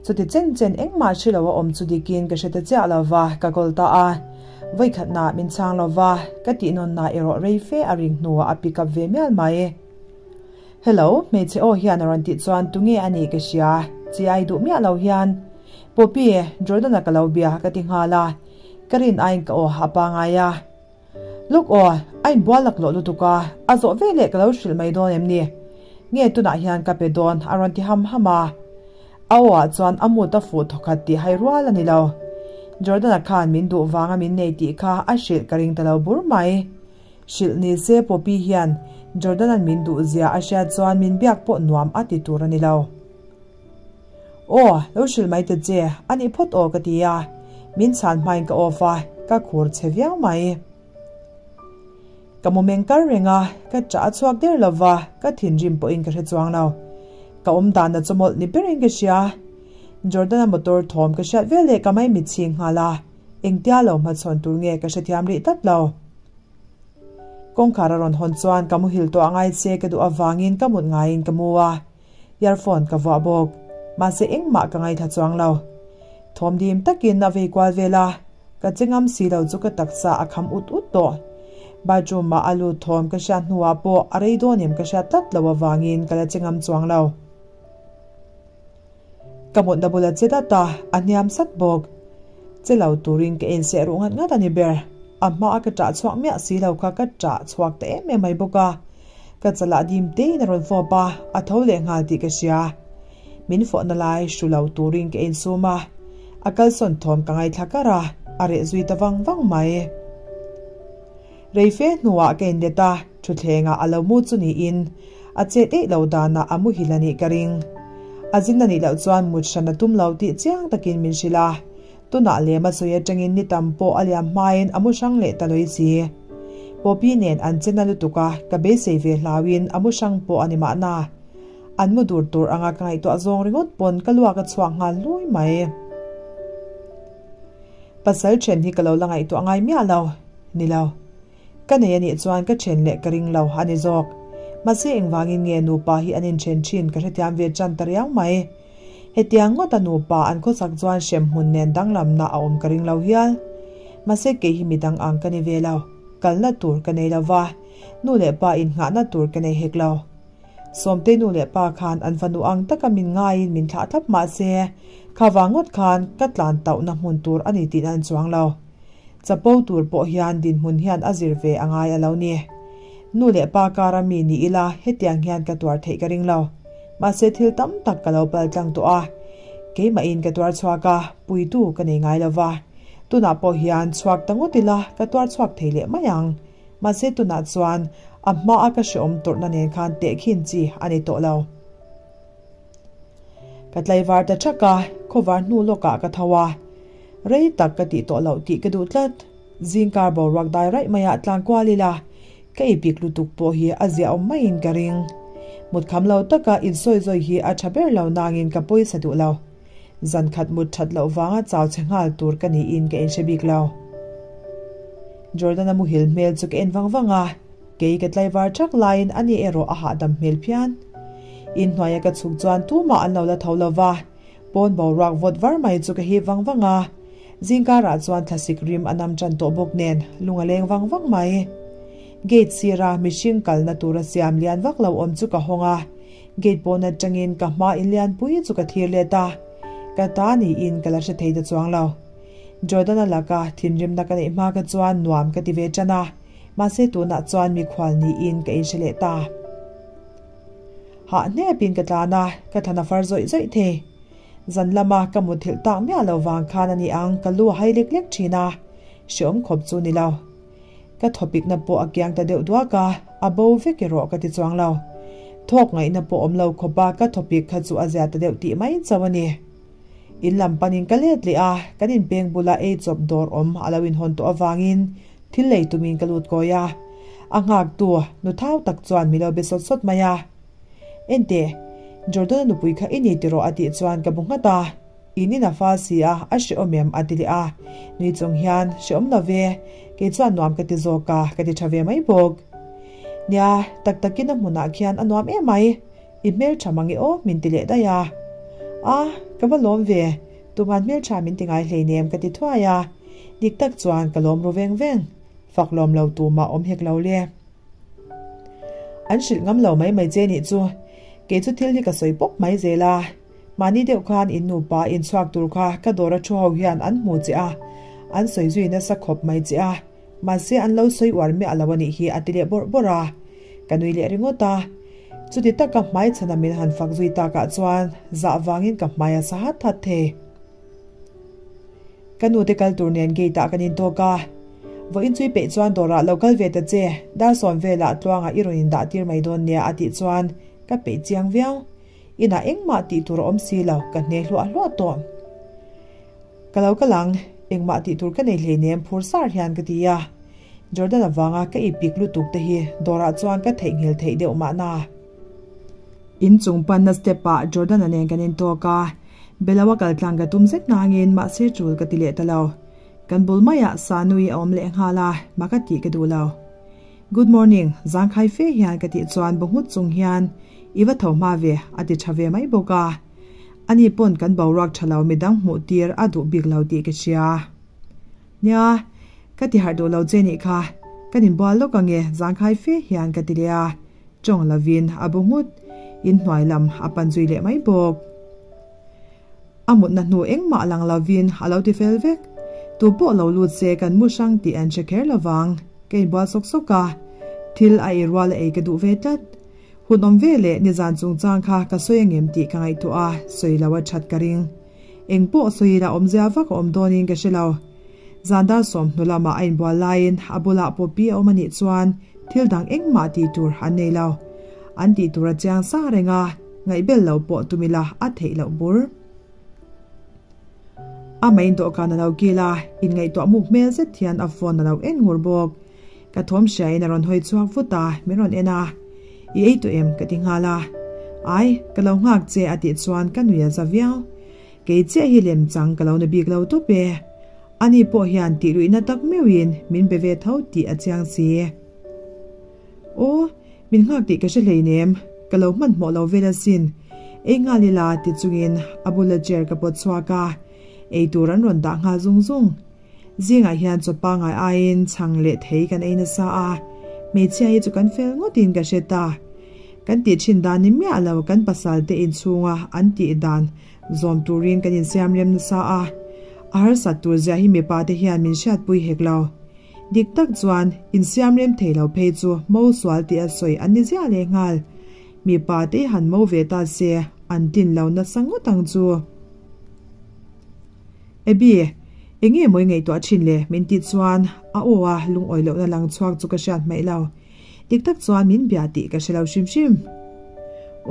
Chuti chen chen engmah hri lo a awm chu dikin ka hre ta chiah lo va, ka call ta a. Vawikhatna min chhang lo va, ka tihnawnna erawh rei fe a ring hnuah a pick up ve mial mai. Hello, hmeichhe aw hian a rawn tih chuan tunge a nih ka hria, chi ai duh miah lo hian. Poppy, Jordan-a ka lo bia ka ti nghal a, ka rin aiin ka aw a pangai a. Look aw, a inbual laklawh lutuk a, a zawh veleh ka lo hrilh mai dawn em ni? Nge tunah hian ka pe dawn a rawn ti ham ham a. A aw ah chuan a mut a fuh thawkhat tih hai rual a ni lo. Jordan-a khan min duh vanga min nei tih kha a hrilh ka ring ta lo bur mai. Hrilh ni se Poppy hian Jordan-a'n min duh zia a hriat chuan min biak pawh nuam a ti tur a ni lo. Aw, lo hrilh mai ta che, a nih phawt aw ka ti a, min chhan hmain ka off a, ka khur che viau mai. Ka mu meng kar reng a, ka chah a chhuak der lo va, ka thinrim pawhin ka hre chuang lo. Ka awm dan a chawmawlh ni berin ka hria. Jordan-a motor thawm ka hriat vel leh ka maimit chhing nghal a, engtia lo hmachhawn tur nge ka hrethiam rih tlat lo. Kawngkhar a rawn hawn chuan ka muhil tawh a ngai che ka duh avangin ka mut ngaiin ka mu a, earphone ka vuah bawk. Mahse engmah ka ngaithla chuang lo. Thawm dim takin a vei kual vel a, ka che ngam si lo chu ka taksa a kham ut ut tawh. Bathroom ah a lut thawm ka hriat hnuah pawh a rei dawn em ka hriat tlat lo avangin ka la che ngam chuang lo. Ka mutna bula che dat a, a hniam sat bawk. Che lo turin ka inseh ruh ngat ngat a ni ber. A hmaa ka ṭah chhuak miah si lo kha ka ṭah chhuak ta em em mai bawk a. Ka chalah dim teiin a rawn fawp a, a tho leh nghal tih ka hria. Min fawhna lai hru lo turin ka insum a, a kalsawn thawm ka ngaithla kar a, a reh zui ta vang vang mai. Rei fe hnuah ka inlet a, thutthlengah a lo mu chu niin a chet eih lo danah a muhil a nih ka ring. A zin a nih loh chuan mut hran a tum lo tih chiang takin min hrilh a, tunah lem a sawi atangin ni tam pawh a liam hmain a mu hrang leh ta lawih si. Poppy nen an che na lutuk a, ka beisei ve hlauin a mu hrang pawh a ni mahna. An mu dur tur anga ka ngaihtuah zawng ringawt pawn ka luak a chhuak nghal hlui mai. Pasal then hi ka lo la ngaihtuah ngai miah lo. Ni lo. Ka nei a nih chuan ka then leh ka ring lo a ni zawk. Mahse engvangin nge nupa hi an inthen thin ka hrethiam ve tan ta riau mai. Hetiang ngawta nupa an khawsak chuan hremhmun nen danglamna a awm ka ring lo hial. Mahse kei hi midang ang ka ni ve lo. Kalna tur ka nei lo va, nu leh pa innghahna tur ka nei hek lo. Sawmtei nu leh pa khan an fanu ang taka min ngaiin min thlah thlap mah se, kha vang ngawt khan ka tlan tauhna hmun tur a ni tihna an chuang lo. Chapo tur pawh hian dinhmun hian a zir ve a ngai a lo ni. Nu leh pa kara mi ni ila hetiang hian ka tuar theih ka ring lo. Mahse thil tam tak ka lo pal tlang tawh a, keimahin ka tuar chhuak a, puitu ka nei ngai lo va. Tunah pawh hian chhuak ta ngawt ila ka tuar chhuak thei leh mai ang. Mahse tunah chuan a hmaa ka hreawm tawrhna nen khan tehkhin chi a ni tawh lo. Ka tlaivar ta thak a, khawvar hnu lawkah ka tho a. Rei tak ka tih tawh loh tih ka duh tlat. Zingkar boruak dai raih maiah tlang kual ila, ka ipik lutuk pawh hi a ziahawm maiin ka ring. Mutkham lo taka insawizawi hi a tha ber lo nangin ka pawisa duh lo. Zan khat mut that loh vanga chau chhe nghal tur ka niin ka inhre bik lo. Jordan-a muhil hmel chu ka en vang vang a, kei ka tlaivar thak laiin ani erawh a hahdam hmel phian. Inhnuaia ka chhuk chuan tumah an lo la tho lo va, pawn boruak vawt var mai chu ka hip vang vang a. Zingkarah chuan thlasik rim a nam tan tawh bawk nen lung a leng vang vang mai. Gate sira mihring kalna tura siam lian vak lo awm chu ka hawng a, Gate pawn atangin ka hma in lianpui chu ka thlir let a, ka ta niin ka la hre thei ta chuang lo. Jordan-a laka thinrimna ka neih hma kha chuan nuam ka ti ve tan a, mahse tunah chuan mikhual niin ka inhre leh ta. Hah hnepin ka tlan a, ka thlan a far zawih zawih thei. Zan lama ka muthilh tak miah lo vang khan a ni ang ka lu a hai lek lek thin a, hreawm khawp chu ni lo. Ka thawpikna pawh a kiang ta deuh duak a, a bo vek erawh ka ti chuang lo. Thawk ngaihna pawh awm lo khawp a, ka thawpik kha chu a zia ta deuh tih mai chauh a ni. In lam panin ka let leh a, kan inpeng bula ei chawp dawr awm a lo inhawn tawh avangin thil lei tumin ka lut kawi a. A nghaktu nu thau tak chuan mi lo be sawt sawt mai a. Enteh, Jordan-a nupui kha i ni tiraw a tih chuan ka bu nghat a. In in a fal si a, a hrehawm em? a ti leh a. Nui chung hian, Hrehawm lo ve, kei chuan nuam ka ti zawk a, ka ti tha ve mai bawk. Nia, tak takin a hmunah khian a nuam em mai, i hmeltha mang i aw min ti leh daih a. A, ka va lawm ve, tuman hmeltha min ti ngai hleinem ka ti thuai a. Dik tak chuan ka lawm ru veng veng, fak lawm lo tumah awm hek lo le. An hrilh ngam lo mai mai che nih chu, kei chu thil hi ka sawi pawp mai zel a. Mahni deuh khan in nupa inchhuak tur kha ka dawr a thu ho hian an hmu che a, an sawi zui nasa khawp mai che a, mahse an lo sawi uar miah lo a nih hi a ti leh bawrh bawrh a. Ka nui leh ringawt a, chuti taka hmai chhana min han fak zui takah chuan zah vangin ka hmai a sa hat hat thei. Ka nute kal tur nen gate ah kan intawk a, vawiin chui peih chuan dawrah lo kal ve ta che, dar sawm velah tluangah i rawn indah tir mai dawn nia a tih chuan ka peih chiang viau. Inah engmah tih tur a awm si lo, ka hne hluah hluah tawh. Ka lo kal ang, engmah tih tur ka nei hleinem phur sar hian ka ti a. Jordan avanga ka ipik lutuk te hi dawrah chuan ka theihnghilh theih deuh mahna. Inchung panna step ah Jordan-a nen kan intawk a, Belo a kal tlang ka tum zet nangin mahse tul ka ti leh ta lo. Kan bul maiah Sanui a awm leh nghal a, mah ka tih ka duh lo. Good morning, zangkhai fe hian ka tih chuan bu nghut chung hian i va tho hma ve a ti tha ve mai bawk a. Ani pawn kan boruak tha lo midang hmuh tir a duh bik lo tih ka hria. Nia, ka ti harh duh lo che nih kha, kan inbual lawk ange zangkhai fe hian ka ti leh a. Tawng lovin a bu nghut, inhnuai lam a pan zui leh mai bawk. A mutna hnu engmah lang lovin a lo ti fel vek. Tu pawh lo lut se kan mu hrang tih an hre kher lovang. Ka inbual sawk sawk a, thil a ei rual a ei ka duh ve tlat. Hun awm ve leh nizan chungchang kha ka sawi angem tih ka ngaihtuah a, sawi lo a that ka ring. Eng pawh sawi ila awmzia vak a awm dawnin ka hre lo. Zan dar sawmhnu lamah a inbual laiin a bulah Poppy a awm a nih chuan thil dang engmah tih tur an nei lo. An tih tur a chiang sa reng a, ngaihbel lo pawh tum ila a theih loh bur. A main dawhkan a lo kil a, inngaihtuah muk hmel zet hian a phone a lo en ngur bawk. Ka thawm hriain a rawn hawi chhuak vut a, min rawn en a. I ei tawh em? ka ti nghal a. Ai, ka lo nghak che a tih chuan ka nui a za viau. Kei chiah hi lem chang ka lo na bik lo tawp e. Ani pawh hian tih luihna tak meuhin min be ve tho tih a chiang si. Aw, min nghak tih ka hre hleinem, ka lo hmanhmawh lo vel asin. Ei nghal ila ti chungin a bula chair ka pawt chhuak a, ei tur an rawn dah nghal zung zung. Zingah hian chaw pangai aiin chhang leh thei kan ei nasa a, hmeichhia hi chu kan fel ngawtin ka hre ta. Kan tih thin dan ni miah lo kan pasal te inchhunga an tih dan zawm turin kan insiam rem nasa a, a harsat tur zia hi mipa te hian min hriatpui hek lo. Dik tak chuan insiam rem thei lo phei chu mo sual tih a sawi an ni ziah leh nghal. Mipa te han mo ve ta se an tlin lo nasa ngawt ang chu. Abby, eng nge maw i ngaihtuah thin le? min tih chuan a aw a lungawi lohna lang chhuak chu ka hriat hmaih lo. Dik tak chuan min bia tih ka hre lo hrim hrim.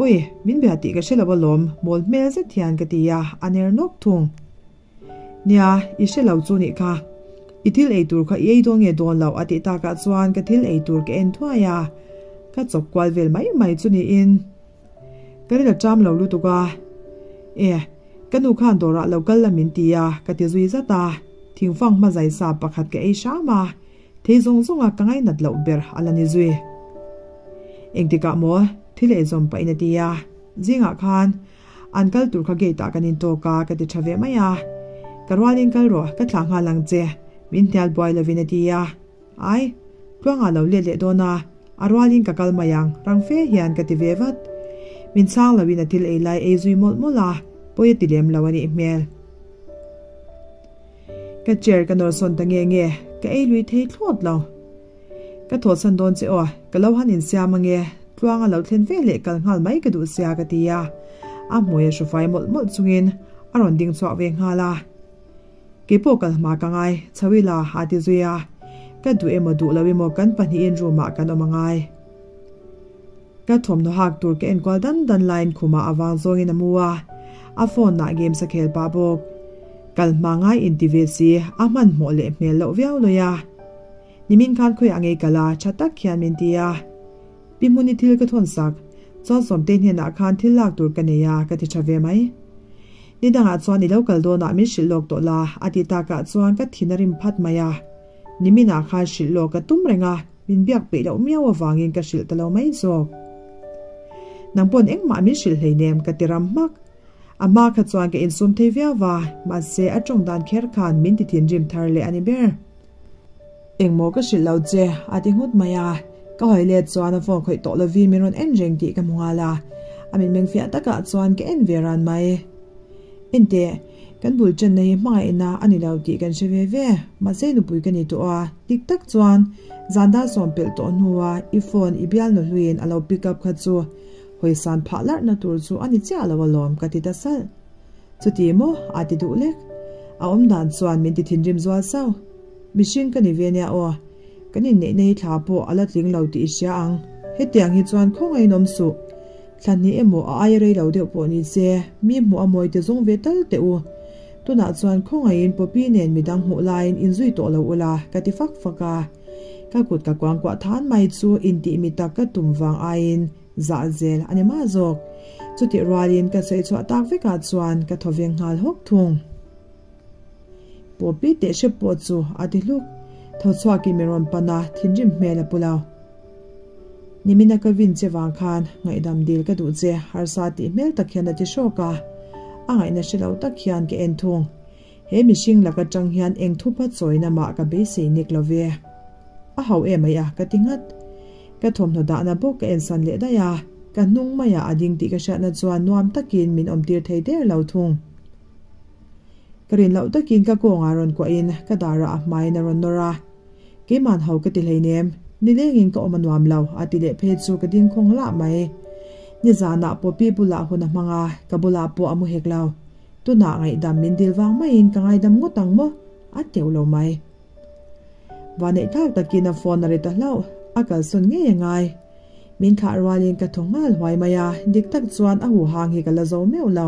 Ui, min bia tih ka hre lo alawm, mawl hmel zet hian ka ti a, a ner nawk thung. Nia, i hre lo chu nih kha. I thil ei tur kha i ei dawn nge dawn loh a tih takah chuan ka thil ei tur ka en thuai a, ka chawp kual vel mai mai chu niin. Ka ri la ṭam lo lutuk a. E, ka nu khan dawrah lo kal la min ti a, ka ti zui zat a. Thingfang hma zai sa pakhat ka ei hram a, thei zawng zawnga ka ngainat loh ber a la ni zui. Engtikah maw thil ei zawm pahin a ti a, zingah khan an kal tur kha gate ah kan intawk a, ka ti ṭha ve mai a. Ka rualin kal rawh, ka thlah nghal ang che, min hnial buai lovin a ti a. Ai, tluangah lo let leh dawn a, a rualin ka kal mai ang, rang fe hian ka ti ve vat. Min chhang loin a thil ei lai ei zui mawlh mawlh a, pawi a ti lem lo a nih hmel. Ka chair ka nawr sawn ta nge nge, ka ei lui thei thlawt lo. Ka thawhsan dawn che aw, ka lo han insiam ange, tluanga lo thlen ve leh kal nghal mai ka duh sia ka ti a, a hmui a hrufai mawlh mawlh chungin a rawn ding chhuak ve nghal a. Kei pawh kal hma ka ngai, chho ila a ti zui a, ka duh emaw duh lo emaw kan pahnihin room ah kan awm a ngai. Ka thawmhnaw hak tur ka enkual dan dan laiin khumah a vang zawngin a mu a, a phone ah games a khel pah bawk. Kal hma ngai inti ve si, a hmanhmawh leh hmel loh viau lawi a. Nimin khan khawiah ngei kal a, tha tak hian min ti a. Pi Hmuni thil ka thawn sak. Chuan Sawmtei hnenah khan thil lak tur ka nei a ka ti tha ve mai. Ni dangah chuan i lo kal dawnah min hrilh lawk tawh la a ti takah chuan ka thin a rim phat mai a. Niminah khan hrilh lawk ka tum reng a, min biak peih loh miau avangin ka hrilh ta lo mai zawk. Nang pawn engmah min hrilh hleinem ka ti ram hmak. A hma kha chuan ka insum thei viau va, mahse a tawng dan kher khan min ti thinrim thar leh a ni ber. Engmaw ka hrilh lo che a ti nghut mai a, ka hawi let chuan a phone khawih tawh lovin min rawn en reng tih ka hmu nghal a, a mitmeng fiah takah chuan ka en ve ran mai. Enteh, kan bul chenna hi hmangaihna a ni lo tih kan hre ve ve, mahse nupui ka ni tawh a, dik tak chuan zan dar sawm pelh tawh hnua i phone i bialnu hluiin a lo pick up kha chu hawisan phah larhna tur chu a ni chiah lo alawm ka ti ta salh. Chuti maw? A ti duh lek. A awm dan chuan min ti thinrim zual sauh. Mihring ka ni ve nia aw. Kan inneihna hi thla pawh a la tling lo tih i hria ang. Hetiang hi chuan khawngaih awm suh. Thla hnih emaw a aia rei lo deuh pawh ni se, mi hmuh a mawi te zawng ve tal teh u. Tunah chuan khawngaihin Poppy nen midang hmuh laiin inzui tawh lo ula ka ti fak fak a. Ka kut ka kuangkuah than mai chu intih mi tak ka tum vang aiin Zah zel a ni mah zawk. Chutih rualin ka sawi chhuah tak vekah chuan ka thaw veng nghal hawk thung. Poppy teh hrep pawh chu a ti hluk. Tho chhuakin min rawn pan a, thinrim hmel a pu lo. Nimina ka vin che vang khan ngaihdam dil ka duh che harsa tih hmel tak hian a ti hrawk a. A ngaihna hre lo tak hian ka en thung. He mihring lak atang hian eng thupa chawina mah ka beisei nek lo ve. A hau em ai a ka ti nghat. Ka thawmhnaw dahna bawk ka ensan leh daih a, ka hnung maiah a ding tih ka hriatna chuan nuam takin min awmtir thei der lo thung. Ka rin loh takin ka kawngah rawn kuahin ka darah a hmaiin a rawn nawr a, Keiman ho ka ti hleinem, nilengin ka awm a nuam lo a ti leh phei chu ka ding khawng lah mai. Nizanah Poppy bulah hun a hmang a, ka bulah pawh a mu hek lo. Tunah ngaihdam min dil vang maiin ka ngaidam ngawt ang maw? A teuh lo mai. Vaneih thlak takin a phone a ri ta hlauh, a kalsawn ngei a ngai. Min thlah rualin ka thaw nghal huai mai a, dik tak chuan a huhang hi ka la zo meuh lo.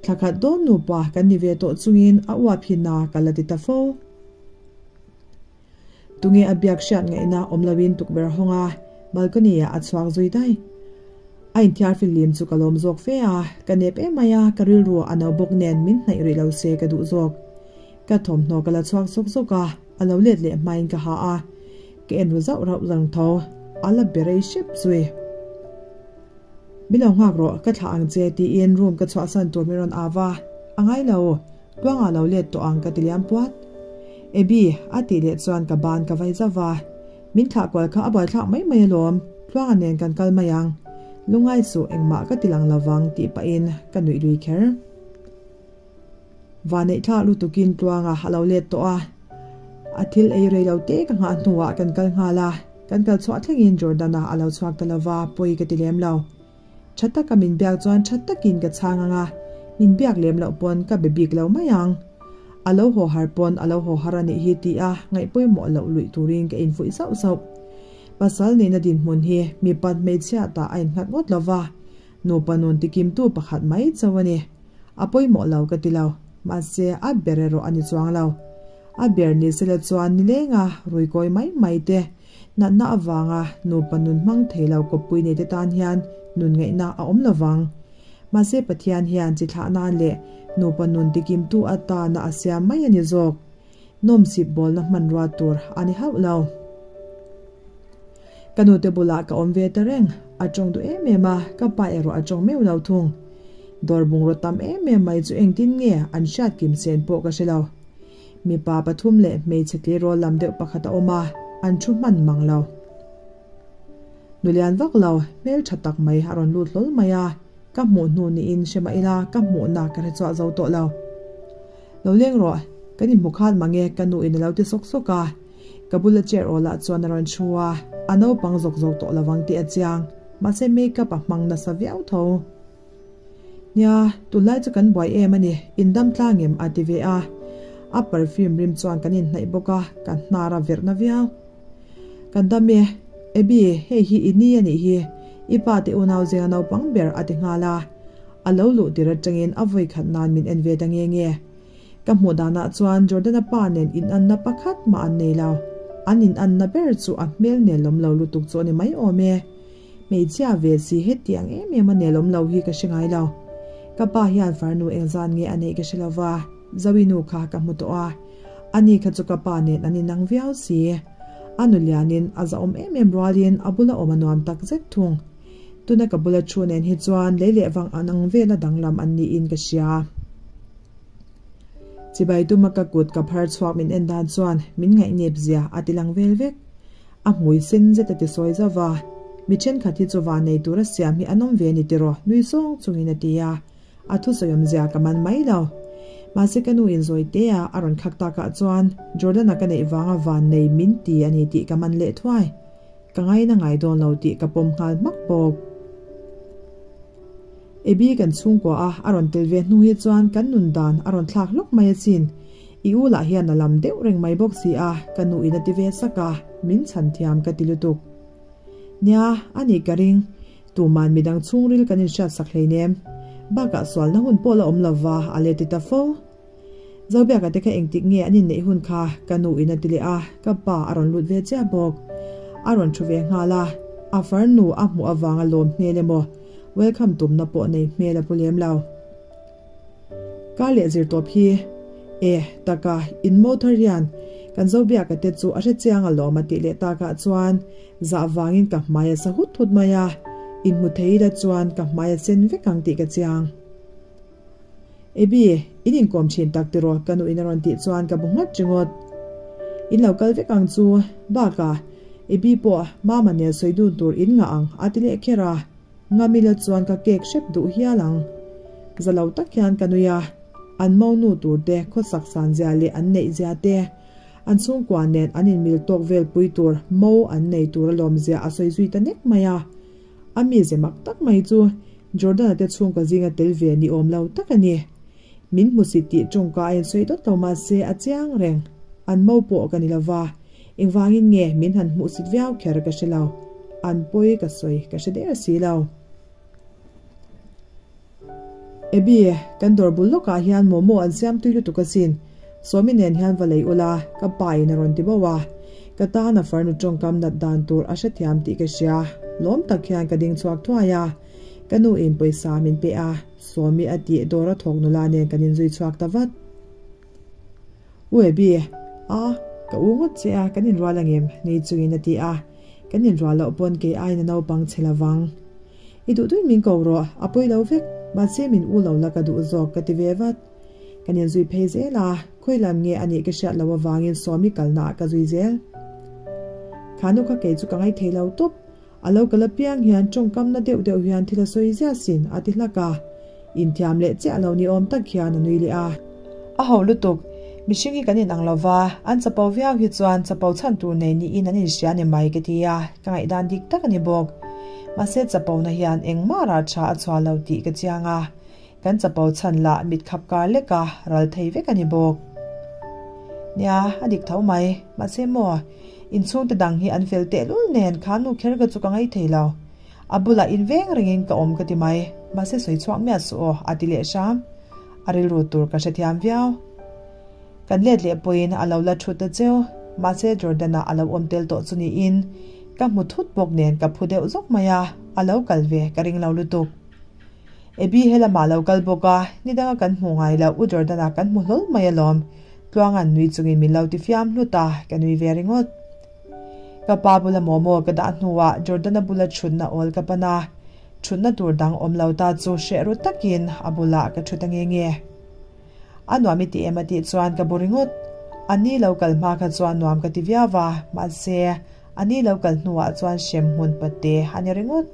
Thla khat dawn nupa kan ni ve tawh chungin a uap hi na ka la ti ta fo. Tunge a biak hriat ngaihna awm loin tukverh hawng a, balcony ah a chhuak zui daih. A inthiar fihlim chu ka lawm zawk fe a, ka nep em mai a, ka rilru a no bawk nen min hnaih rih lo se ka duh zawk. Ka thawmhnaw ka la chhuak sawk sawk a, a lo let leh hmain ka ha a, ka en ru zauh rauh reng tho, a la be rei hrep zui. Min lo nghak rawh, ka thlah ang che tiin room ka chhuahsan tur min rawn au a, a ngai lo, tluangah lo let tawh ang ka ti liam puat. Abby, a tih leh chuan ka ban ka vai zauh va, min thlah kual kha a buaithlak mai mai alawm, tluanga nen kan kal mai ang, lungai suh engmah ka ti lang lovang tih pahin ka nuih lui kher. Vaneih thlak lutukin Tluanga a lo let tawh a, a thil ei rei lo te ka nghah hnuah kan kal nghal a, kan kal chhuah thlengin Jordan-a a lo chhuak ta lova, pawi ka ti lem lo. Tha taka min biak chuan tha takin ka chhang ang a, min biak lem loh pawn ka be bik lo mai ang. A lo haw har pawn a lo haw har a nih hi ti a ngaih pawimawh loh luih turin ka infuih zauh zauh. Pasal nihna dinhmun hi mipat hmeichhia tah a innghat ngawt lova, nupa nun tikimtu pakhat mai chauh a ni. A pawimawh lo ka ti lo, mahse a ber erawh a ni chuang lo. A ber ni sela chuan nilenga ruikawi mai mai te, natna avanga nupa nun hmang thei lo kawppui nei te tan hian nun ngaihna a awm lo vang. Mahse Pathian hian chi thlah nan leh nupa nun tikimtu atana a siam mai a ni zawk. Nawmsip bawlna hmanrua tur a ni hauh lo. Ka nute bulah ka awm ve ta reng, a tawng duh em em a, ka pa erawh a tawng meuh lo thung. Dawr bungraw tam em em mai chu engtin nge an hriat kim sen pawh ka hre lo. Mipa pathum leh hmeichhe tleirawl lam deuh pakhat a awm a, an thu hman mang lo. Nulian vak lo, hmeltha tak mai a rawn lut hlawl mai a, ka hmuh hnu niin hre mah ila ka hmuhna ka hre chhuah zo tawh lo. Lo leng rawh, kan inhmu khan mange ka nu in a lo ti sawk sawk a, ka bula chair aw lah chuan a rawn thu a, a naupang zawk zawk tawh lovang tih a chiang, mahse makeup a hmang nasa viau tho. Nia, tunlai chu kan buai em a ni, in dam tlang em a ti ve a, a perfume rim chuan kan inhnaih bawk a, ka hnar a verh na viau. Kan dam e, Abby, hei hi i ni a nih hi, i pa te unau zinga naupang ber a ti nghal a. A lo luh tir atangin a vawi khat nan min en ve ta nge nge. Ka hmuh danah chuan Jordana pa nen inanna pakhat mah an nei lo. An inanna ber chu a hmel nelawm lo lutuk chu a ni mai awm e. Hmeichhia ve si hetiang em em a nelawm lo hi ka hre ngai lo. Ka pa hian farnu engzan nge a neih ka hre lo va, Zoe nu kha ka hmu tawh a, ani kha chu ka pa nen an inang viau si. A nu lianin a zahawm em em rualin a bula awm a nuam tak zet thung. Tuna ka bula thu nen hi chuan lei leh vang an ang vela danglam an niin ka hria. Chibai tuma ka kut ka phar chhuak min en dan chuan min ngaihnep zia a ti lang vel vek. A hmui sen zet a ti sawi zauh va, Mi thenkhat hi chu van nei tura siam hi an awm ve ni tiraw nui zawng chungin a ti a, a thusawi awm zia ka man mai lo. Mahse ka nu in zawi te a a rawn khak takah chuan Jordan-a ka neih vanga van nei min ti a ni tih ka man leh thuai. Ka ngaina ngai dawn lo tih ka pawm nghal hmak bawk. Abby kan chhungkua a a rawn tel ve hnu hi chuan kan nun dan a rawn thlak hlawk mai asin. I u lah hian a lam deuh reng mai bawk si a, ka nu in a ti ve sak a, min chhan thiam ka ti lutuk. Nia, a nih ka ring. Tuman midang chhungril kan inhriat sak hleinem. Bakah sualna hun pawh la awm lova a let ti ta fo. Zobiaka te kha engtik nge an inneih hun kha ka nu in a ti leh a, ka pa a rawn lut ve chiah bawk. A rawn thu ve nghal a, a farnu a hmuh avanga lawm hmel emaw welcome tumna pawh nei hmel a pu lem lo. Kar leh zir tawp hi e taka in mo thar hian kan Zobiaka te chu a hre chiang alawm a tih leh takah chuan zah vangin ka hmai a sa hut hut mai a, inhmu thei ila chuan ka hmai a sen vek ang tih ka chiang. Abby, in inkawm thin tak tiraw ka nuin a rawn tih chuan ka bu nghat ringawt. In lo kal vek ang chu, bakah Abby pawh Mama nen sawi dun tur in ngah ang a ti leh kher a, Ngamila chuan ka cake hrep duh hial ang. Za lo tak hian ka nui a, an monu tur te khawsak san zia leh an neih zia te, an chhungkua nen an inmil tawk vel pui tur mo an nei tur alawm zia a sawi zui ta nek mai a. A mize mak tak mai chu Jordan-a te chhungkaw zinga tel ve ni awm lo tak a ni. Min hmusit tih tawngka a insawi dawt lo mahse a chiang reng. An mo pawh ka ni lo va, engvangin nge min han hmuhsit viau kher ka hre lo. An pawi ka sawi ka hre der si lo. Abby, kan dawr bul lawkah hian momo an siam tui lutuk asin. Sawmi nen hian va lei ula, ka pa in a rawn ti bauh a. Ka tan a farnu tawngkam nat dan tur a hrethiam tih ka hria. Lawm tak hian ka ding chhuak thuai a. Ka nu in pawisa min pe a, Sawmi a tih dawr a thawk nula nen kan inzui chhuak ta vat. U Abby, a, ka u ngawt che a, kan inrual angem? Nui chungin a ti a. Kan inrual loh pawn kei aiin a naupang che lovang. I duh duhin min ko rawh, a pawi lo vek, mahse min u lo la ka duh zawk ka ti ve vat. Kan inzui phei zel a, khawi lam nge a nih ka hriat loh avangin Sawmi kalna ah ka zui zel. Kha nu kha kei chu ka ngaithei lo tawp, a lo kal apiang hian tawngkamna deuh deuh hian thil a sawi ziah sin a ti hlak a, inthiam leh chiah lo ni awm tak hian a nui leh a. A ho lutuk, mihring hi kan inang lo va, an chapo viau hi chuan chapo chhan tur nei niin an inhria ni mai ka ti a, ka ngaihdan dik tak a ni bawk. Mahse chapona hian engmah rah tha a chhuah lo tih ka chiang a, kan chapo chhan lah mit khap kar lek a, ral thei vek a ni bawk. Nia, a dik tho mai, mahse maw, inchhungte dang hi an fel tehlul nen kha nu kher ka chu ka ngaithei lo. A bulah inveng rengin ka awm ka ti mai, mahse sawi chhuak miah suh aw, a ti leh hram. A rilru tur ka hrethiam viau. Kan let leh pawhin a lo la thu ta cheu, mahse Jordan-a a lo awm tel tawh chu niin ka hmu thut bawk nen ka phu deuh zawk mai a, a lo kal ve ka ring lo lutuk. Abby he lamah a lo kal bawk a, ni danga kan hmuh ngai loh U Jordan-a kan hmu hlawl mai alawm. Tluanga'n nui chungin min lo ti fiam hlut a, ka nui ve ringawt. Ka pa bula momo ka dah hnuah Jordan-a bula thutna awl ka pan a, thutna tur dang awm lo ta chu hreh ru takin a bulah ka thu ta nge nge. A nuam i ti em a tih chuan ka bu ringawt. A ni lo kal hma kha chuan nuam ka ti viau va, mahse a ni lo kal hnuah chuan hrem hmun pate a ni ringawt.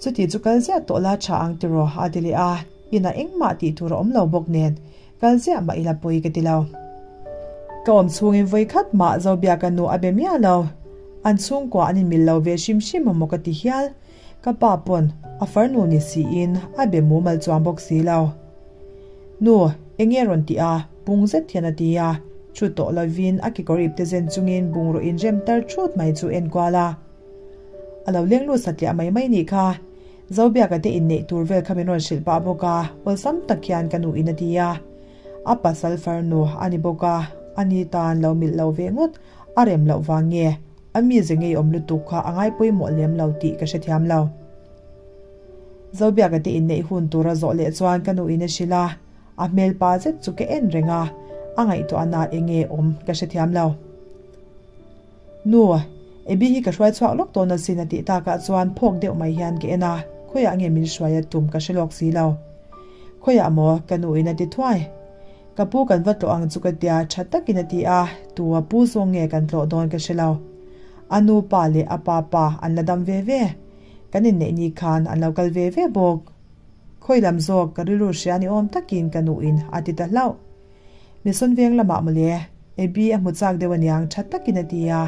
Chuti chu kal ziah tawh la tha ang tiraw a ti leh a, inah engmah tih tur a awm lo bawk nen Kal ziah mah ila pawi ka ti lo. Ka awm chhungin vawi khat mah Zobiaka nu a be miah lo. An chhungkua an inmil lo ve hrim hrim a maw ka ti hial. Ka pa pawn a farnu ni siin a be mumal chuang bawk si lo. Nu, eng nge rawn tih a? Pung zet hian a ti a. Thu tawh lovin a kekawr ipte zen chungin bungraw inrem tar thut mai chu enkual a. A lo leng lut satliah mai mai nih kha. Zobiaka te inneih tur vel kha min rawn hrilh pah bawk a, awlsam tak hian ka nuin a ti a. A pasal farnu a ni bawk a, ani tan lo milh lo ve ngawt, a rem loh vang nge? A mize ngeiawm lutuk kha a ngai pawimawh lem lo tih ka hrethiam lo. Zobiaka te inneih hun tur a zawh leh chuan ka nuin a hrilh a, a hmel pa zet chu ka en reng a, a ngaihtuahna eng nge awm ka hrethiam lo. Nu, Abby hi ka hruai chhuak lawk dawn asin a tih takah chuan phawk deuh mai hian ka en a, khawiah nge min hruai a tum ka hre lawk si lo. Khawiah maw? ka nuin a ti thuai. Ka pu kan va tlawh ang chu ka tia tha takin a ti a, tu a pu zawng nge kan tlawh dawn ka hre lo. A nu pa leh a pa pa an la dam ve ve. Kan inneih ni khan an lo kal ve ve bawk. Khawi lam zawk ka rilru hria ni awm takin ka nuin a ti ta hlauh. Mission veng lamah mawle, Abby a hmu chak deuh aniang tha takin a ti a.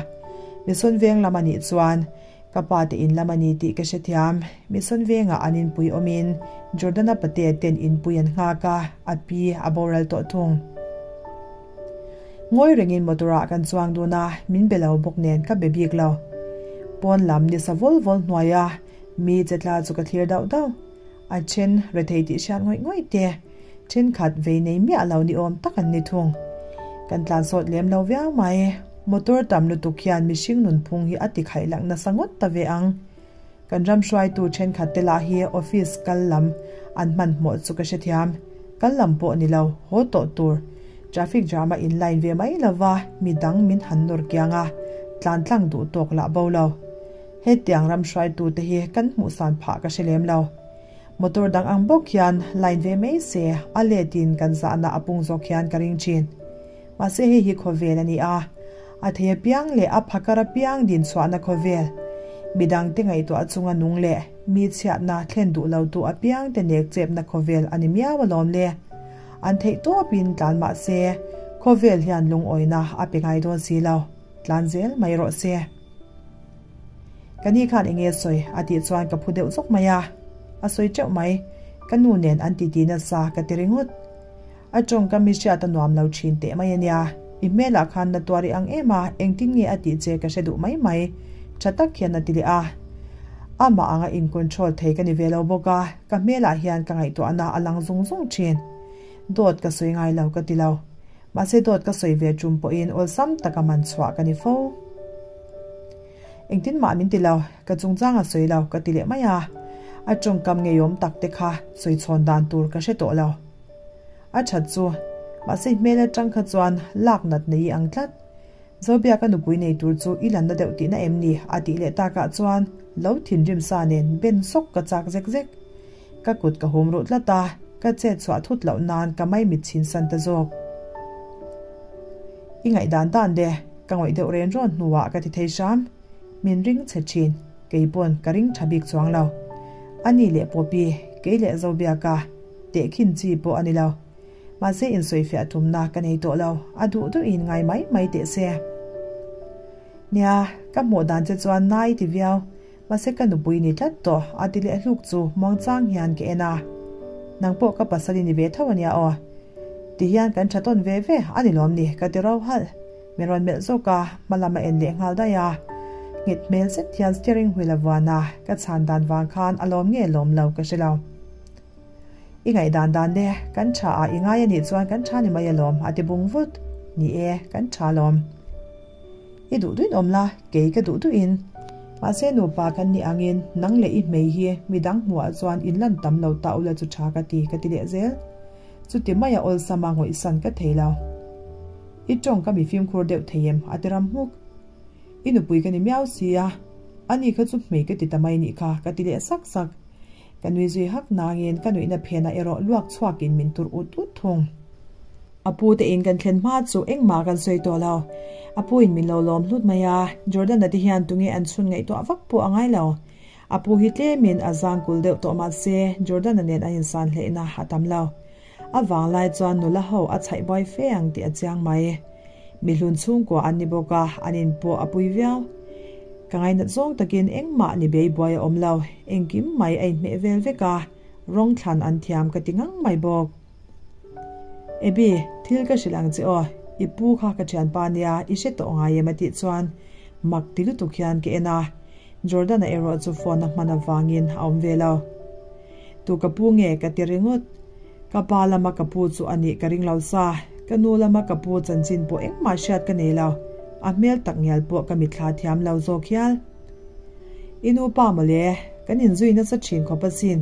Mission veng lam anih chuan ka pa te in lam a ni tih ka hrethiam. Mission vengah an inpui awmin Jordana pate ten inpui an nghak a, a pi a boral tawh thung. Ngawi rengin motor ah kan chuang dun a, min be lo bawk nen ka be bik lo. Pawn lam ni sa vawl vawl hnuaia mi che tla chu ka thlir dauh dauh. A then rethei tih hriat ngawih ngawih te, thenkhat vei nei miah lo ni awm tak an ni thung. Kan tlan sawt lem lo viau mai. Motor tam lutuk hian mihring nunphung hi a ti khaih lang nasa ngawt ta ve ang. Kan ram hruaitu thenkhat te lah hi office kal lam an hmanhmawh chu ka hrethiam. Kal lam pawh ni lo, haw tawh tur. Traffic jam a in line ve mai lova midang min han nawr kiang a, tlan tlang duh tawk lah bo lo. Hetiang ram hruaitu te hi kan hmuhsan phah ka hre lem lo. Motor dang ang bawk hian line ve mai se, a let in kan zahna a pung zawk hian ka ring thin. Mahse hei hi khawvel a ni a, a thei apiang leh a phakar apiang din chhuahna khawvel, midangte ngaihtuah chunga nung leh mi chhiatna thlen duh lotu apiangte nek chepna khawvel a ni miau alawm le. An theih tawpin tlan mahse khawvel hian lungawina a pe ngai dawn si lo, tlan zel mai rawh se. Ka ni khan enge sawi a tih chuan ka phu deuh zawk mai a, a sawi teuh mai, ka nu nen an titi nasa ka ti ringawt. A tawngkam hi hriat a nuam lo thin teh mai a nia. I hmelah khan na tuar i ang em a, engtin nge a tih che ka hre duh mai mai, tha tak hian a ti leh a. Amah anga in control thei ka ni ve lo bawk a, ka hmelah hian ka ngaihtuahna a lang zung zung thin. Dawt ka sawi ngai lo ka ti lo. Mahse dawt ka sawi ve tum pawhin awlsam taka man chhuah ka ni fo. Engtin mah min ti lo, ka chungchang a sawi lo ka ti leh mai a. A tawngkam ngeiawm tak te kha sawi chhawn dan tur ka hre tawh lo. A that chu, mahse i hmel atang kha chuan lak nat nei i ang tlat. Zobia ka nupui nei tur chu i lanna deuh tihna em ni? a tih leh takah chuan lo thinrim sa nen ben sawk ka chak zek zek. Ka kut ka hum ruh tlat a, ka chet chhuah thut loh nan ka maimit chhin san ta zawk. I ngaihdan dan le, ka ngawih deuh ren rawn hnuah ka ti thei hram. Min ring chhe thin, kei pawn ka ring tha bik chuang lo. Ani leh Poppy, kei leh Zobiaka tehkhin chi pawh a ni lo. Mahse insawifiah tumna ka nei tawh lo, a duh duhin ngai mai mai teh se. Nia, ka hmuh dan che chuan nai ti viau, mahse ka nupui ni tlat tawh a ti leh hluk chu muangchang hian ka en a. Nang pawh ka pasal i ni ve tho a nia aw. Ti hian kan tha tawn ve ve a ni lawm ni ka ti ro halh. Min rawn melh zawk a, hma lam a en leh nghal daih a. Nghet hmel zet hian steering wheel a vuan a, ka chhan dan vang khan a lawm nge lawm lo ka hre lo. I ngaihdan dan le, kan tha a i ngai a nih chuan kan tha ni mai alawm a ti bung vut. Ni e, kan tha alawm. I duh duhin awm la, kei ka duh duhin. Mahse nupa kan nih angin nang leh i hmei hi midang hmuhah chuan in lan tam lo ta ula chu tha ka ti ka ti leh zel. Chuti maia awlsama ngawihsan ka thei lo. I tawng ka mi fimkhur deuh thei em? a ti ram hmuk. I nupui ka ni miau si a, ani kha chu hmei ka ti ta mai nih kha ka ti leh sak sak. Ka nui zui hak nangin ka nuihna phenah erawh luak chhuakin min tur ut ut thung. A pu te in kan thlen hma chu engmah kan sawi tawh lo. A pu in min lo lawm hlut mai a, Jordan-a te hian tunge an chhun ngaihtuah vak pawh a ngai lo. A pu hi tlemin a zang kul deuh tawh mah se Jordan-a nen an insan hleihna a tam lo. A vanglai chuan nula ho a chhaih buai fe ang tih a chiang mai. Mihlun chhungkua an ni bawk a, an in pawh a pui viau. Ka ngainat zawng takin engmah ni bei buai a awm lo, engkim mai a inhmeh vel vek a, rawng thlan an thiam ka ti ngang mai bawk. Abby, thil ka hrilh ang che aw, i pu kha ka thianpa nia, i hre tawh ngai em a tih chuan mak ti lutuk hian ka en a, Jordan-a erawh chu phone a hman avangin a awm ve lo. Tu ka pu nge ka ti ringawt. Ka pa lama ka pu chu a nih ka ring lo sa. Ka nu lama ka pu chanchin pawh engmah hriat ka nei lo. A hmel tak ngial pawh ka mitthla thiam lo zawk hial. I nu pa mawle, kan inzui nasa thin khawp asin.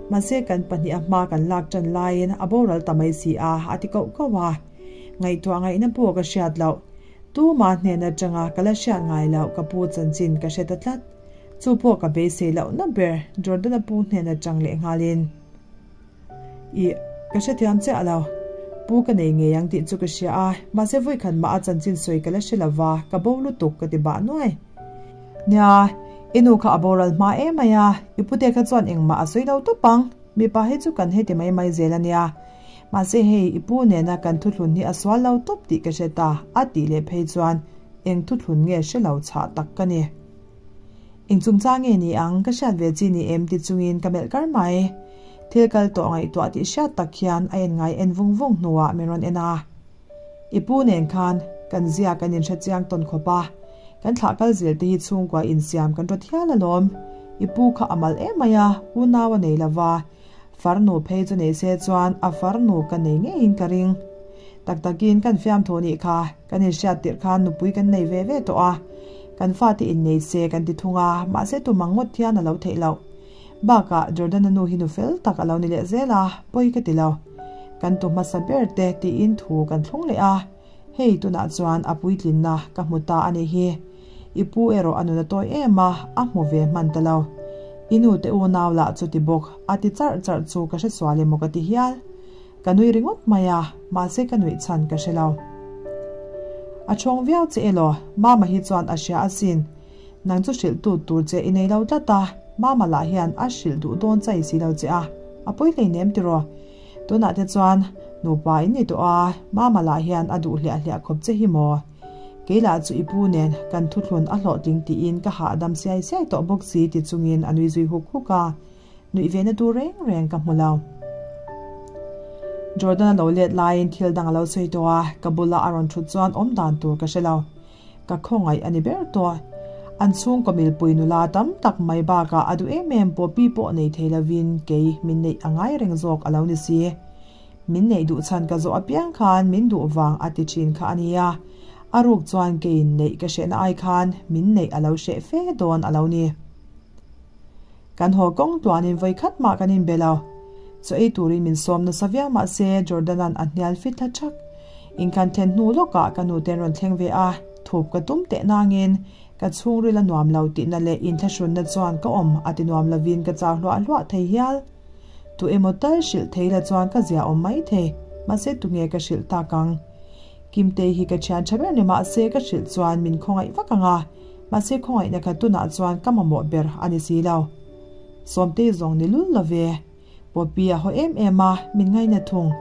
Mahse kan pahnihah hma kan lak tan laiin a boral ta mai si a, a ti koh koh a. Ngaihtuah ngaihna pawh ka hriat loh. Tuma hnen atanga ka la hriat ngai loh ka pu chanchin ka hre ta tlat. Chu pawh ka beisei lohna ber Jordan-a pu hnen atang leh nghalin. Ih, ka hrethiam chiah lo. Pu ka nei ngei ang tih chu ka hria a, mahse vawikhat mah a chanchin sawi ka la hre lo va, ka bo lutuk ka ti bah nuai. Nia, i nu kha a boral hma em mai a, i pute kha chuan engmah a sawi lo tawp ang, mipa hi chu kan heti mai mai zel a nia. Mahse hei, i pu nena kan thuthlun hi a sual lo tawp tih ka hre ta, a tih leh phei chuan eng thuthlun nge hre lo chhah tak ka ni. Eng chungchang nge ni ang, ka hriat ve chi ni em ti chungin ka melh kar mai. Thil kal tawh ngaihtuah tih hriat tak hian a en ngai en vung vung hnuah min rawn en a. I pu nen khan kan zia kan inhre chiang tawn khawp a, kan thlah kal zel te hi chhungkua insiam kan rawt hial alawm. I pu kha a mal em mai a, unau a nei lova, farnu phei chu nei se chuan a farnu ka nei ngeiin ka ring. Tak takin kan fiamthu nih kha kan inhriat tirh khan nupui kan nei ve ve tawh a, kan fate innei se kan ti thung a, mahse tumang ngawt hian a lo theih loh. Bakah Jordan-a nu hi nu fel tak a lo ni leh zel a, pawi ka ti lo. Kan tu hmasa ber te tiin thu kan thlung leh a, hei tunah chuan a puitlinna ka hmu ta a nih hi. I pu erawh a nun a tawi em a, a hmu ve hman ta lo. I nu te unau lah chu ti bawk, a ti charh charh chu ka hre sual emaw ka ti hial. Ka nui ringawt mai a, mahse ka nuih chhan ka hre lo. A chhawng viau che elaw, Mama hi chuan a hria asin. Nang chu hrilh tut tur che i nei lo tlat a, Mama lah hian a hrilh duh dawn chai si lo che a, a pawi hleinem tiraw? Tunah te chuan nupa in ni tawh a, Mama lah hian a duh hliah hliah khawp che hi maw? Kei lah chu i pu nen kan thuthlun a hlawhtling tiin ka hahdam siai siai tawh bawk si ti chungin a nui zui huk huk a. Nuih ve na tur reng reng ka hmu lo. Jordan a lo let laiin thil dang a lo sawi tawh a, ka bula a rawn thut chuan awm dan tur ka hre lo. Ka khawngaih a ni ber tawh. An chhungkaw milpui nula tam tak mai bakah a duh em em pawh pi pawh nei thei lovin kei min neih a ngai reng zawk a lo ni si. Min neih duh chhan ka zawh apiang khan min duh vang a ti thin kha a nia. A ruk chuan keiin neih ka hrehna ai khan min neih a lo hreh fe dawn a lo ni. Kan haw kawng tluanin vawi khat mah kan inbe lo. Chaw ei turin min sawm nasa viau mah se Jordan-a'n a hnial fit thla thak. Inkhan then hnu lawkah ka nute an rawn thleng ve a, thup ka tum teh nangin ka chhungril a nuam lo tihna leh inthlahrunna chuan ka awm a ti nuam lovin ka chau hluah hluah thei hial. Tu emaw tal hrilh thei la chuan ka zia awm mai thei, mahse tunge ka hrilh tak ang? Kimtei hi ka thian tha ber ni mahse ka hrilh chuan min khawngaih vak ang a, mahse khawngaihna kha tunah chuan ka mamawh ber a ni si lo. Sawmtei zawng ni lul lo ve. Poppy a haw em em a, min ngaina thung.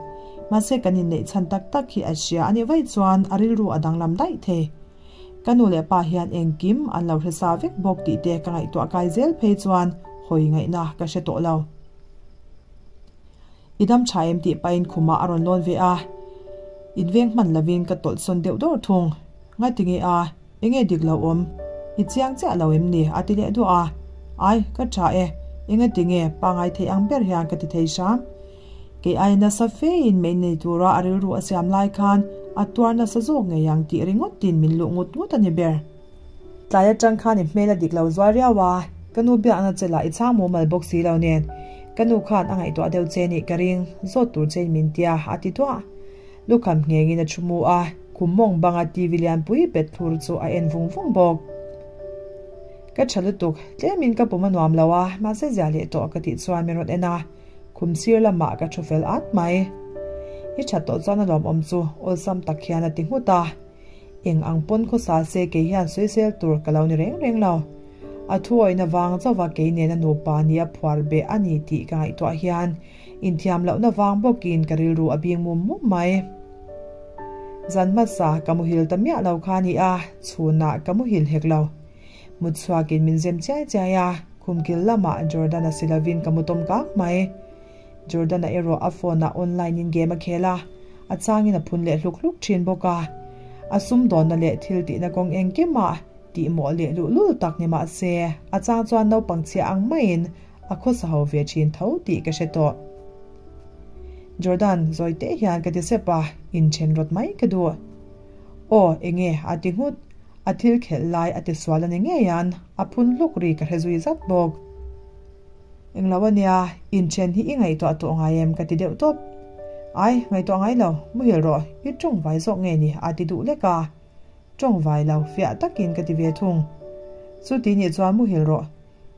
Mahse kan inneih chhan tak tak hi a hria a nih vaih chuan a rilru a danglam daih thei. Ka nu leh pa hian engkim an lo hre sa vek bawk tih te ka ngaihtuah kai zel phei chuan hawi ngaihna ka hre tawh lo. I dam tha em tih pahin khumah a rawn lawn ve a, inveng hman lovin ka tawlh sawn deuh dawr thung. Ngaiti nge a, enge dik lo awm? I chiang chiah lo em ni? a ti leh duah a. Ai, ka tha e, engati nge pangai thei ang ber hian ka ti thei hram. Kei ai nasa fein mei nei tura a rilru a siam lai khan a tuar nasa zawk ngei ang tih ringawtin min luh ngut ngut a ni ber. Tlai atang khan i hmel a dik lo zual riau a, ka nu biakna che lah i chhang mumal bawk si lo nen, ka nu khan a ngaihtuah deuh che nih ka ring, zawt tur chein min tia, a ti duah. Lukham nghengin a thu mu a, khum mawng banga TV lianpui bet thlur chu a en vung vung bawk. Ka tha lutuk, tlemin ka pum a nuam lo a, mahse zia leh tawh ka tih chuan min rawn en a, khum sir lamah ka thu fel at mai. I that tawh chuan a lawmawm chu awlsam tak hian a ti nghut a. Eng ang pawn khawsa se kei hian sawisel tur ka lo ni reng reng lo. A thuawihna vang chauha kei nena nupa nia phuar beh a ni tih ka ngaihtuah hian inthiam lohna vang bawkin ka rilru a bing mum mum mai. Zan hmasa ka muhil ta miah lo kha a ni a, chhunah ka muhil hek lo. Mut chhuakin min zem chiai chiai a, khumkil lamah Jordan-a si lovin ka mu tawm kak mai. Jordan-a erawh a phone-ah online in game a khel a, a changin a phun leh hluk hluk thin bawk a. A sumdawnna leh thil tihna kawng engkimah tihmawh leh luhlul tak ni mah se, a chang chuan naupang chhia ang maiin a khawsa ho ve thin tho tih ka hre tawh. Jordan, zawi teh hian ka ti sep a, inthen rawt mai ka duh. Aw, enge? a ti nghut. A thil khelh lai a tisual a ni ngei an, a phun hluk ri ka hre zui zat bawk. Englo a nia, inthen hi i ngaihtuah tawh ngai em ka ti deuh tawp. Ai, ngaihtuah ngai lo, muhil rawh, i tawngvai zawk nge ni a ti duh lek a. Tawngvai lo, fiah takin ka ti ve thung. Chuti nih chuan muhil rawh,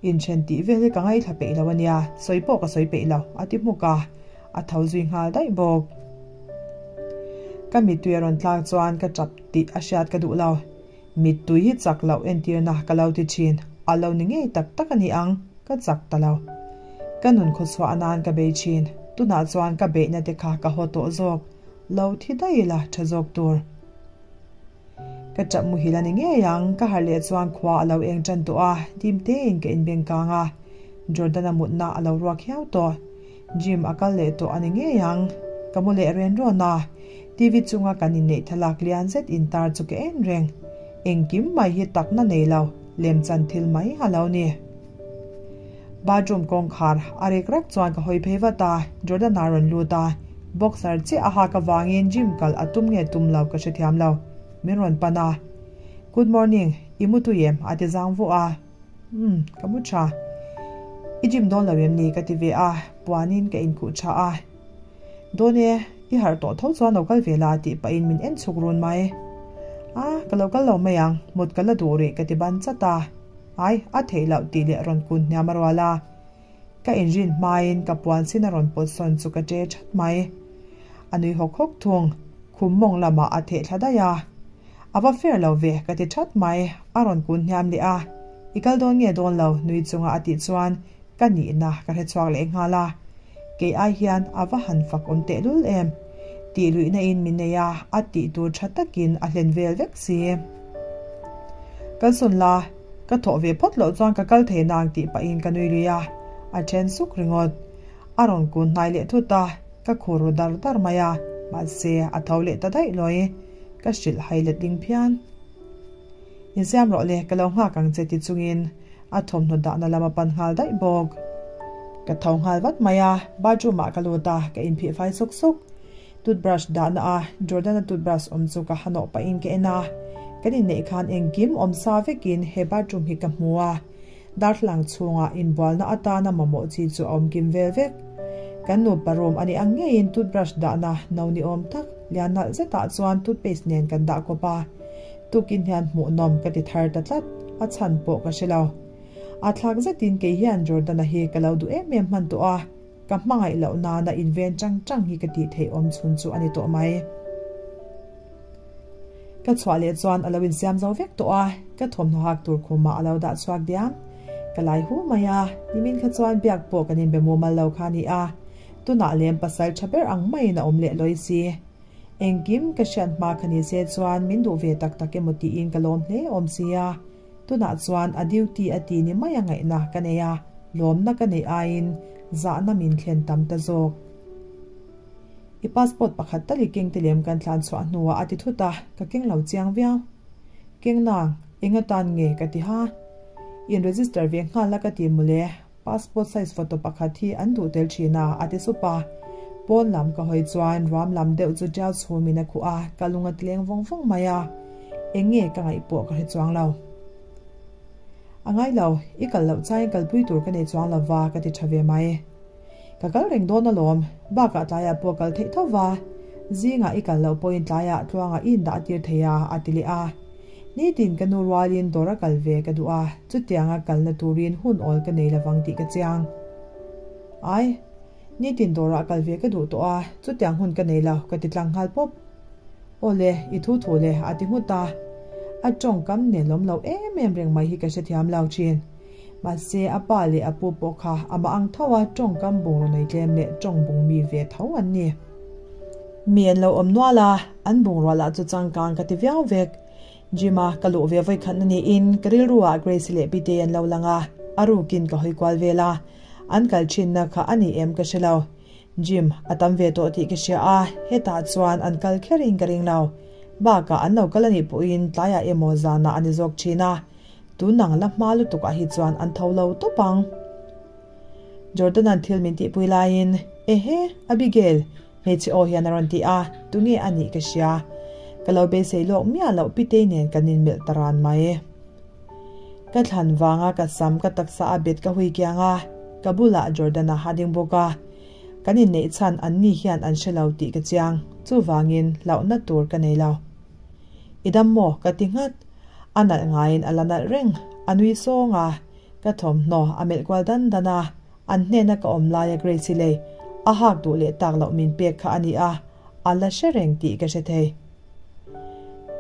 inthen tih vel hi ka ngaithla peih lo a nia, sawi pawh ka sawi peih lo, a ti hmuk a, a tho zui nghal daih bawk. Ka mittui a rawn tlak chuan ka tap tih a hriat ka duh lo. Mittui hi chak loh entirna ka lo ti thin, a lo ni ngei tak tak a ni ang, ka chak ta lo. Ka nun khawchhuah nan ka bei thin, tunah chuan ka beihna te kha ka haw tawh zawk, lo thi daih ila tha zawk tur. Ka tap muhil a ni ngei ang, ka harh leh chuan khua a lo eng tan tawh a, dim tein ka inbeng kang a, Jordan-a mutna a lo ruak hiau tawh. Gym a kal leh tawh a ni ngei ang. Ka mu leh ren rawn a, TV chunga kan inneih thlalak lian zet intar chu ka en reng. Engkim mai hi takna nei lo, lemchan thil mai a lo ni. Bathroom kawngkhar a rek rek chuan ka hawi phei vat a, Jordan-a rawn lut a, boxer chiah a hak avangin gym kal a tum nge tum lo ka hrethiam lo. Min rawn pan a, Good morning, i mu tui em? a ti zang vuah a. Umm, ka mu tha. I gym dawn lo em ni? ka ti ve a, puanin ka inkhuh tha a. Dawn e, i harh tawh tho chuan lo kal ve la tih pahin min en chhuk run mai. A, ka lo kal lo mai ang, mut ka la duh rih ka ti ban chat a. Ai, a theih loh tih leh rawn kun hniam a rual a. Ka inrin hmain ka puan sin a rawn pawt sawn chu ka ṭe that mai. A nui hawk hawk thung, khum mawng lamah a theh thla daih a. A va fair lo ve ka ti that mai, a rawn kun hniam leh a. I kal dawn nge dawn lo nui chunga a tih chuan ka nihna ka hre chhuak leh nghal a. Kei ai hian a va han fak awm tehlul em? Tih luihna in min nei a, a tih tur tha takin a hlen vel vek si. Kalsawn la, ka thawh ve phawt loh chuan ka kal thei nang tih pahin ka nui lui a, a then suk ringawt. A rawn kun hnai leh thut a, ka khur ru dar dar mai a, mahse a tho leh ta daih lawi. Ka hrilh hai let ding phian. Insiam rawh le, ka lo nghak ang che ti chungin a thawmhnaw dahna lam a pan nghal daih bawk. Ka tho nghal vat mai a, bathroom ah ka lut a, ka inphih fai suk suk. Toothbrush dahna a Jordan-a toothbrush awm chu ka hanawh pahin ka en a, kan inneih khan engkim awm sa vekin he bathroom hi ka hmu a, darthlalang chhungah inbualna atana mamawh chi chu a awm kim vel vek. Kan nupa room a nih ang ngeiin toothbrush dahna no ni awm tak lian nalh zetah chuan toothpaste nen kan dah kawp a, Tukin hian hmuhnawm ka ti thar ta tlat, a chhan pawh ka hre lo. A thlak zetin kei hian Jordan-a hi ka lo duh em em hman tawh a, ka hmangaih loh nana inven chang chang hi ka tih theih awm chhun chu a ni tawh mai. Ka chhuah leh chuan a lo insiam zo vek tawh a, ka thawmhnaw hak tur khumah a lo dah chhuak diam. Ka lai hu mai a, nimin kha chuan biak pawh kan inbe mumal lo kha a ni a, tunah lem pasal tha ber ang maiin a awm leh lawi si. Engkim ka hriat hma kha ni se chuan min duh ve tak tak emaw tiin ka lawm hle awm sia. Tunah chuan a duty a ti ni mai a ngaihna ka nei a, lawmna ka neih aiin zahna min thlen tam ta zawk. I passport pakhat tal i keng te lem kan tlan chhuah hnuah a ti thut a, ka keng lo chiang viau. Keng nang, eng atan nge ka ti ha? In register ve nghal la ka ti mawle. Passport size photo pakhat hi an duh tel thin a, a ti sup a. Pawn lam ka hawi chuan ruam lam deuh chu tial chhumin a khuh a, ka lung a tileng vawng vawng mai a. Eng nge ka ngaih pawh ka hre chuang lo. A ngai lo, i kal loh chaiin kalpui tur ka nei chuang lo va, ka ti tha ve mai. Ka kal reng dawn alawm, bakah tlaiah pawh kal theih tho va. Zingah i kal loh pawhin tlaiah tluangah i indah tir thei a, a ti leh a. Nitin ka nu rualin dawr a kal ve ka duh a, chutianga kalna turin hun awl ka nei lovang tih ka chiang. Ai, nitin dawrah kal ve ka duh tawh a, chutiang hun ka nei lo, ka ti tlang nghal pawp. Aw le, i thu thu le, a ti nghut a. A tawngkam nelawm lo em em reng mai hi ka hrethiam lo thin. Mahse, a pa leh a pu pawh kha amah ang tho a tawngkam bungraw nei tlem leh tawng bung mi ve tho an ni. Mi an lo awm nual a, an bungrua lah chu changkang ka ti viau vek. Gym-a ka luh ve vawikhatna niin ka rilruah Grace-i leh Pitei an lo lang a, a rukin ka hawi kual vel a. An kal thinna kha a ni em ka hre lo. Gym a tam ve tawh tih ka hria a, hetah chuan an kal kherin ka ring lo. Bakah an lo kal anih pawhin tlaiah emaw zanah a ni zawk thin a, Tunang la hma lutuk ah hi chuan an tho lo tawp ang. Jordan-a'n thil min tihpui laiin, Ehe, Abigail! Hmeichhe aw hian a rawn ti a, tunge a nih ka hria. Ka lo beisei lawk miah loh Pitei nen kan inmelh ta ran mai. Ka thlan vanga ka sam ka taksa a bet ka hui kiang a, ka bulah Jordan-a a ding bawk a. Kan inneih chhan an ni hian an hre lo tih ka chiang, chuvangin hlauhna tur ka nei lo. I dam maw? ka ti nghat. A nalh ngaiin a la nalh reng, a nui sawng a, ka thawmhnaw a melh kual dan dan a, an hnena ka awm laia Grace-i lei a hak duh leh tak loh min pek kha a ni a, a la hre reng tih ka hre thei.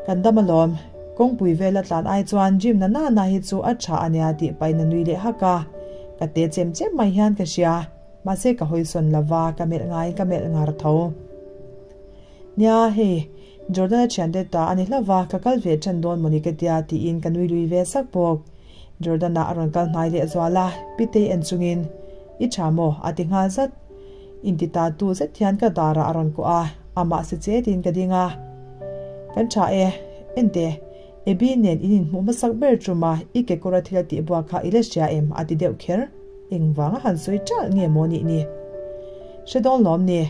Kan dam alawm, kawngpui vela tlan ai chuan gym na nana hi chu a tha a nia tih pahin a nui leh hak a, ka te chem chem mai hian ka hria, mahse ka hawisawn lova ka melh ngaiin ka melh ngar tho. Nia, hei, Jordan-a thiante ta a ni hlauh a, ka kal ve tan dawn mawni ka tia tiin ka nui lui ve sak bawk. Jordan-a a rawn kal hnai leh zual a, Pitei en chungin, I tha maw? a ti nghal zat. Inti ta tu zet hian ka darah a rawn kuah a, amah si chetin ka ding a. Kan tha e, ente, Abby nen in inhmuh hmasak ber ṭuma i kekawra thil a tih buak kha i la hria em? a ti deuh kher. Engvanga han sawi ṭalh nge maw nih ni? Hre dawn lawm ni.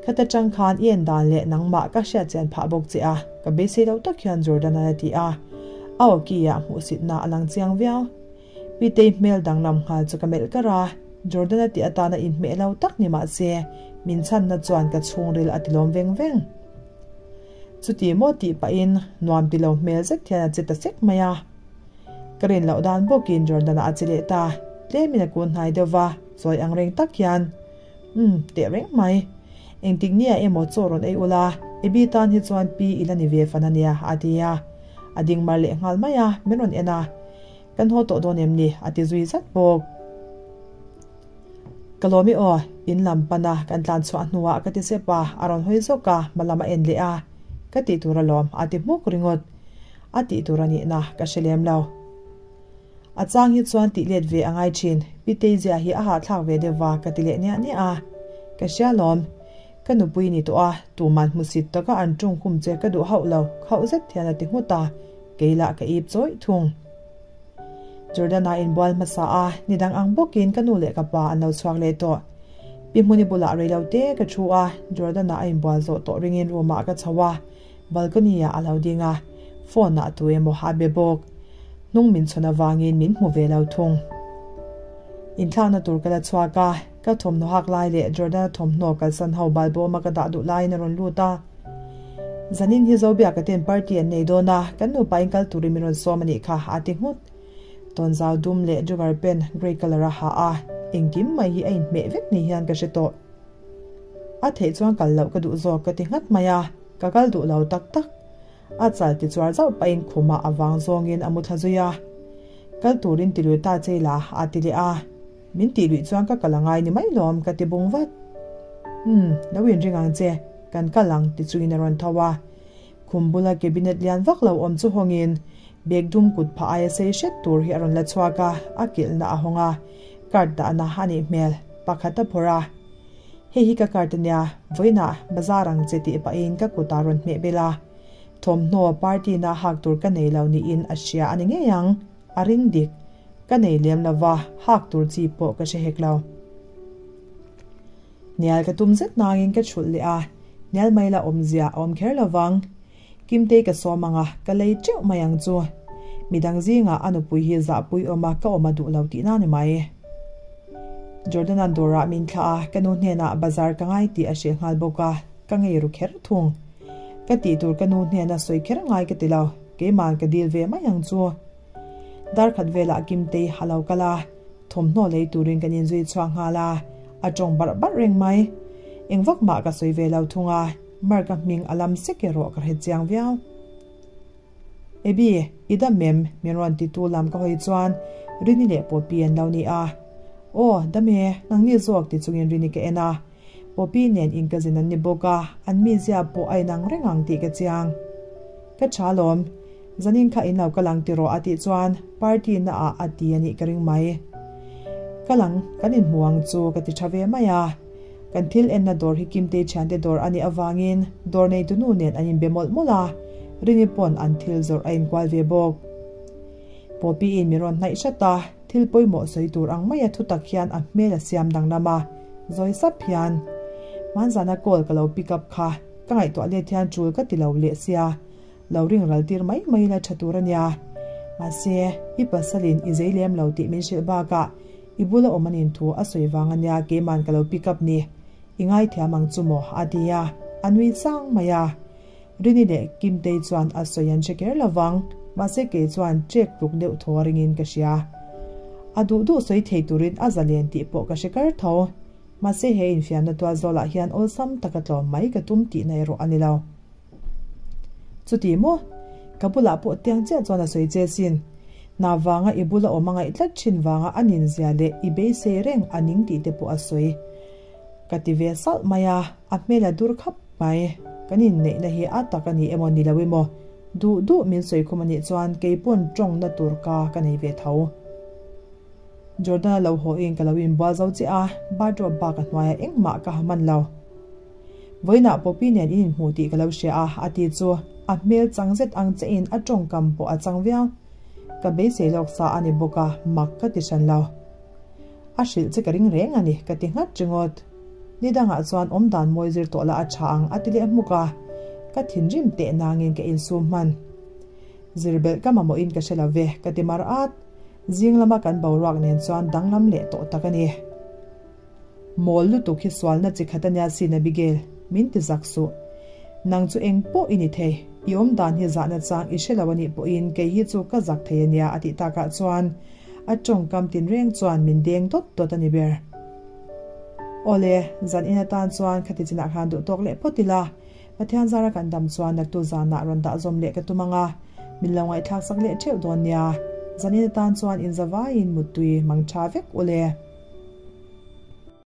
Khata ṭang khan i en dan leh nangmah ka hriat chian phah bawk che a, ka beisei lo tak hian Jordan-a'n a ti a. A awki-ah hmuhsitna a lang chiang viau. Pitei hmel danglam nghal chu ka melh kar a, Jordan-a tih atana inhmeh lo tak ni mah se, min chhanna chuan ka chhungril a ti lawm veng veng. Chuti maw tih pahin nuam ti lo hmel zet hian a che ta sek mai a. Ka rin loh dan bawkin Jordan-a a che leh ta, tlemin a kun hnai deuh va, sawi ang reng tak hian, Umm, teh reng mai. Engtik nia emaw chaw rawn ei ula, Abby tan hi chuan pi i la ni ve fan a nia, a ti a. A ding mar leh nghal mai a, min rawn en a. Kan haw tawh dawn em ni? a ti zui zat bawk. Ka lawm i aw, in lam pan a kan tlan chhuah hnuah ka ti sep a, a rawn hawi zawk a, hma lam a en leh a. Ka tih tur alawm, a ti hmuk ringawt. A tih tur a nihna ka hre lem lo. A chang hi chuan tih let ve a ngai thin, Pitei zia hi a hahthlak ve deuh va ka ti leh niah niah a. Ka hria lawm. Ka nupui ni tawh a, tuman hmusit taka an ṭung khum che ka duh hauh lo, khauh zet hian a ti nghut a, kei lah ka ip chawih thung. Jordan-a inbual hmasa a, ni dang ang bawkin ka nu leh ka pa an lo chhuak leh tawh. Pi Hmuni bulah rei lo te ka thu a, Jordan-a a inbual zawh tawh ringin room-ah ka chho a, balcony-ah a lo ding a, phone-ah tu emaw a be bawk. Hnung min chhawn avangin min hmu ve lo thung. Inthlakna tur ka la chhuak a. Ka thawmhnaw hak lai leh Jordan-a thawmhnaw kalsan ho balbawma ka dah duh laiin a rawn lut a. Zanin hi Zobiaka ten party an nei dawn a, kan nupa in kal turin min rawn sawm a nih kha, a ti nghut. Tawnzau dum leh jogger pant grey colour a ha a, engkim mai hi a inhmeh vek ni hian ka hre tawh. A theih chuan kal loh ka duh zawk ka ti nghat mai a, ka kal duh lo tak tak. A chal ti chuar zauh pahin khumah a vang zawngin a mu thla zui a. Kal turin ti lui ta che ila, a ti leh a. Min tih luih chuan ka kal angai ni mai lawm ka ti bung vat. Umm, lo inring ang che, kan kal ang ti chungin a rawn tho a. Khum bula cabinet lian vak lo awm chu hawngin bag dum kut phah aia sei hret tur hi a rawn la chhuak a, a kilhna a hawng a, card dahna a nih hmel, pakhat a phawrh a. Hei hi ka card ania, vawiinah bazar ang che tih pahin ka kutah rawn hmeh bel a. Thawmhnaw party na hak tur ka nei lo niin a hria a ni ngei ang, a ring dik. Ka nei lem lo va, hak tur chi pawh ka hre hek lo. Hnial ka tum zet nangin ka chhulh leh a, hnial mai la awmzia a awm kher lo vang. Kimtei ka sawm ang a, ka lei teuh mai ang chu. Midang zingah a nupui hi zahpui awm a, ka awm a duh lo tihna ni mai. Jordan-a'n dawrah min thlah a, ka nu hnenah bazar ka ngai tih a hrilh nghal bawk a, ka ngei ru kher thung. Ka tih tur ka nu hnena sawi kher ngai ka ti lo, keima'n ka dil ve mai ang chu. Darkhat velah Kimtei a lo kal a, thawmhnaw lei turin kan inzui chhuak nghal a, a tawng barh barh reng mai. Eng vak mah ka sawi ve lo thung a, Mark-a hming a lam sek erawh ka hre chiang viau. Abby, i dam em? Min rawn titu lam ka hawi chuan Rini leh Poppy an lo ni a. Aw, dam e, nangni zawk ti chungin Rini ka en a. Poppy nen inkazin an ni bawk a, an mizia pawh a inang reng ang tih ka chiang. Ka tha lawm. Zanin kha in lo kal ang tiraw a tih chuan party na ah a ti a nih ka ring mai. Kal ang, kan inhmu ang chu ka ti tha ve mai a. Kan thil enna dawr hi Kimtei thiante dawr a nih avangin dawr neitu nu nen an inbe mawlh mawlh a, Rini pawn an thil zawrh a inkual ve bawk. Poppy in min rawn hnaih hrat a, thil pawimawh sawi tur ang maia thutak hian a hmel a siam danglam a, zawi sap hian, Hmanzana call ka lo pick up kha, ka ngaihtuah let hian tul ka ti lo leh sia. Lo ring ral tir mai mai la tha tur a nia. Mahse, i pasalin i zei lem lo tih min hrilh bakah i bula awm anin thu a sawi vang a nia keiman ka lo pick up ni. I ngaithiam ang chu maw? a ti a, a nui sang mai a. Rini leh Kimtei chuan a sawi an hre kher lovang, mahse kei chuan trek tluk deuh thaw a ringin ka hria. A duh duh sawi thei turin a zalen tih pawh ka hre kar tho. Mahse he infiamna tual zawlah hian awlsam taka tlawm mai ka tum tihna erawh a ni lo. Chuti maw? Ka bulah pawh tiang chiah chuan a sawi che sin. Hna vanga i bula awm a ngaih tlat thin vanga a ninzia leh i beisei reng a ning tih te pawh a sawi. Ka ti ve salh mai a, a hmel a dur khap mai. Kan inneihna hi a tak a ni emaw ni lo emaw? Duh duh min sawi khum a nih chuan kei pawn tawngna tur ka ka nei ve tho. Jordan-a lo haw in ka lo inbual zo chiah a, bathrobe bak a hnuaiah engmah ka ha hman lo. Vawiinah Poppy nen in inhmuh tih ka lo hria a, a ti chu a hmel chang zet ang che in a tawngkam pawh a chang viau. Ka beisei lawk sa a ni bawk a, mak ka ti hran lo. A hrilh che ka ring reng a ni, ka ti nghat ringawt. Ni dangah chuan awmdan mawi zir tawh lah a tha ang, a ti leh hmuk a. Ka thinrim teh nangin ka insum hman. Zir belh ka mamawhin ka hre lo ve, ka ti mar at. Zing lama kan boruak nen chuan danglam leh tawh tak a ni. Mawl lutuk hi sualna chi khat a nia sin Abigail, min ti zak suh. Nang chu eng pawh i ni thei, i awm dan hi zahna chang i hre lo a nih pawhin kei hi chu ka zak thei a nia a tih takah chuan a tawngkam tinreng chuan min deng dawt dawt a ni ber. Awle, zan in atan chuan khati chinah khan duh tawk leh phawt ila, Pathian zara kan dam chuan naktu zanah rawn dah zawm leh ka tum ang a, min lo ngaihthlak sak leh theuh dawn nia. Zan in atan chuan inzavaiin muttui mang tha vek ule.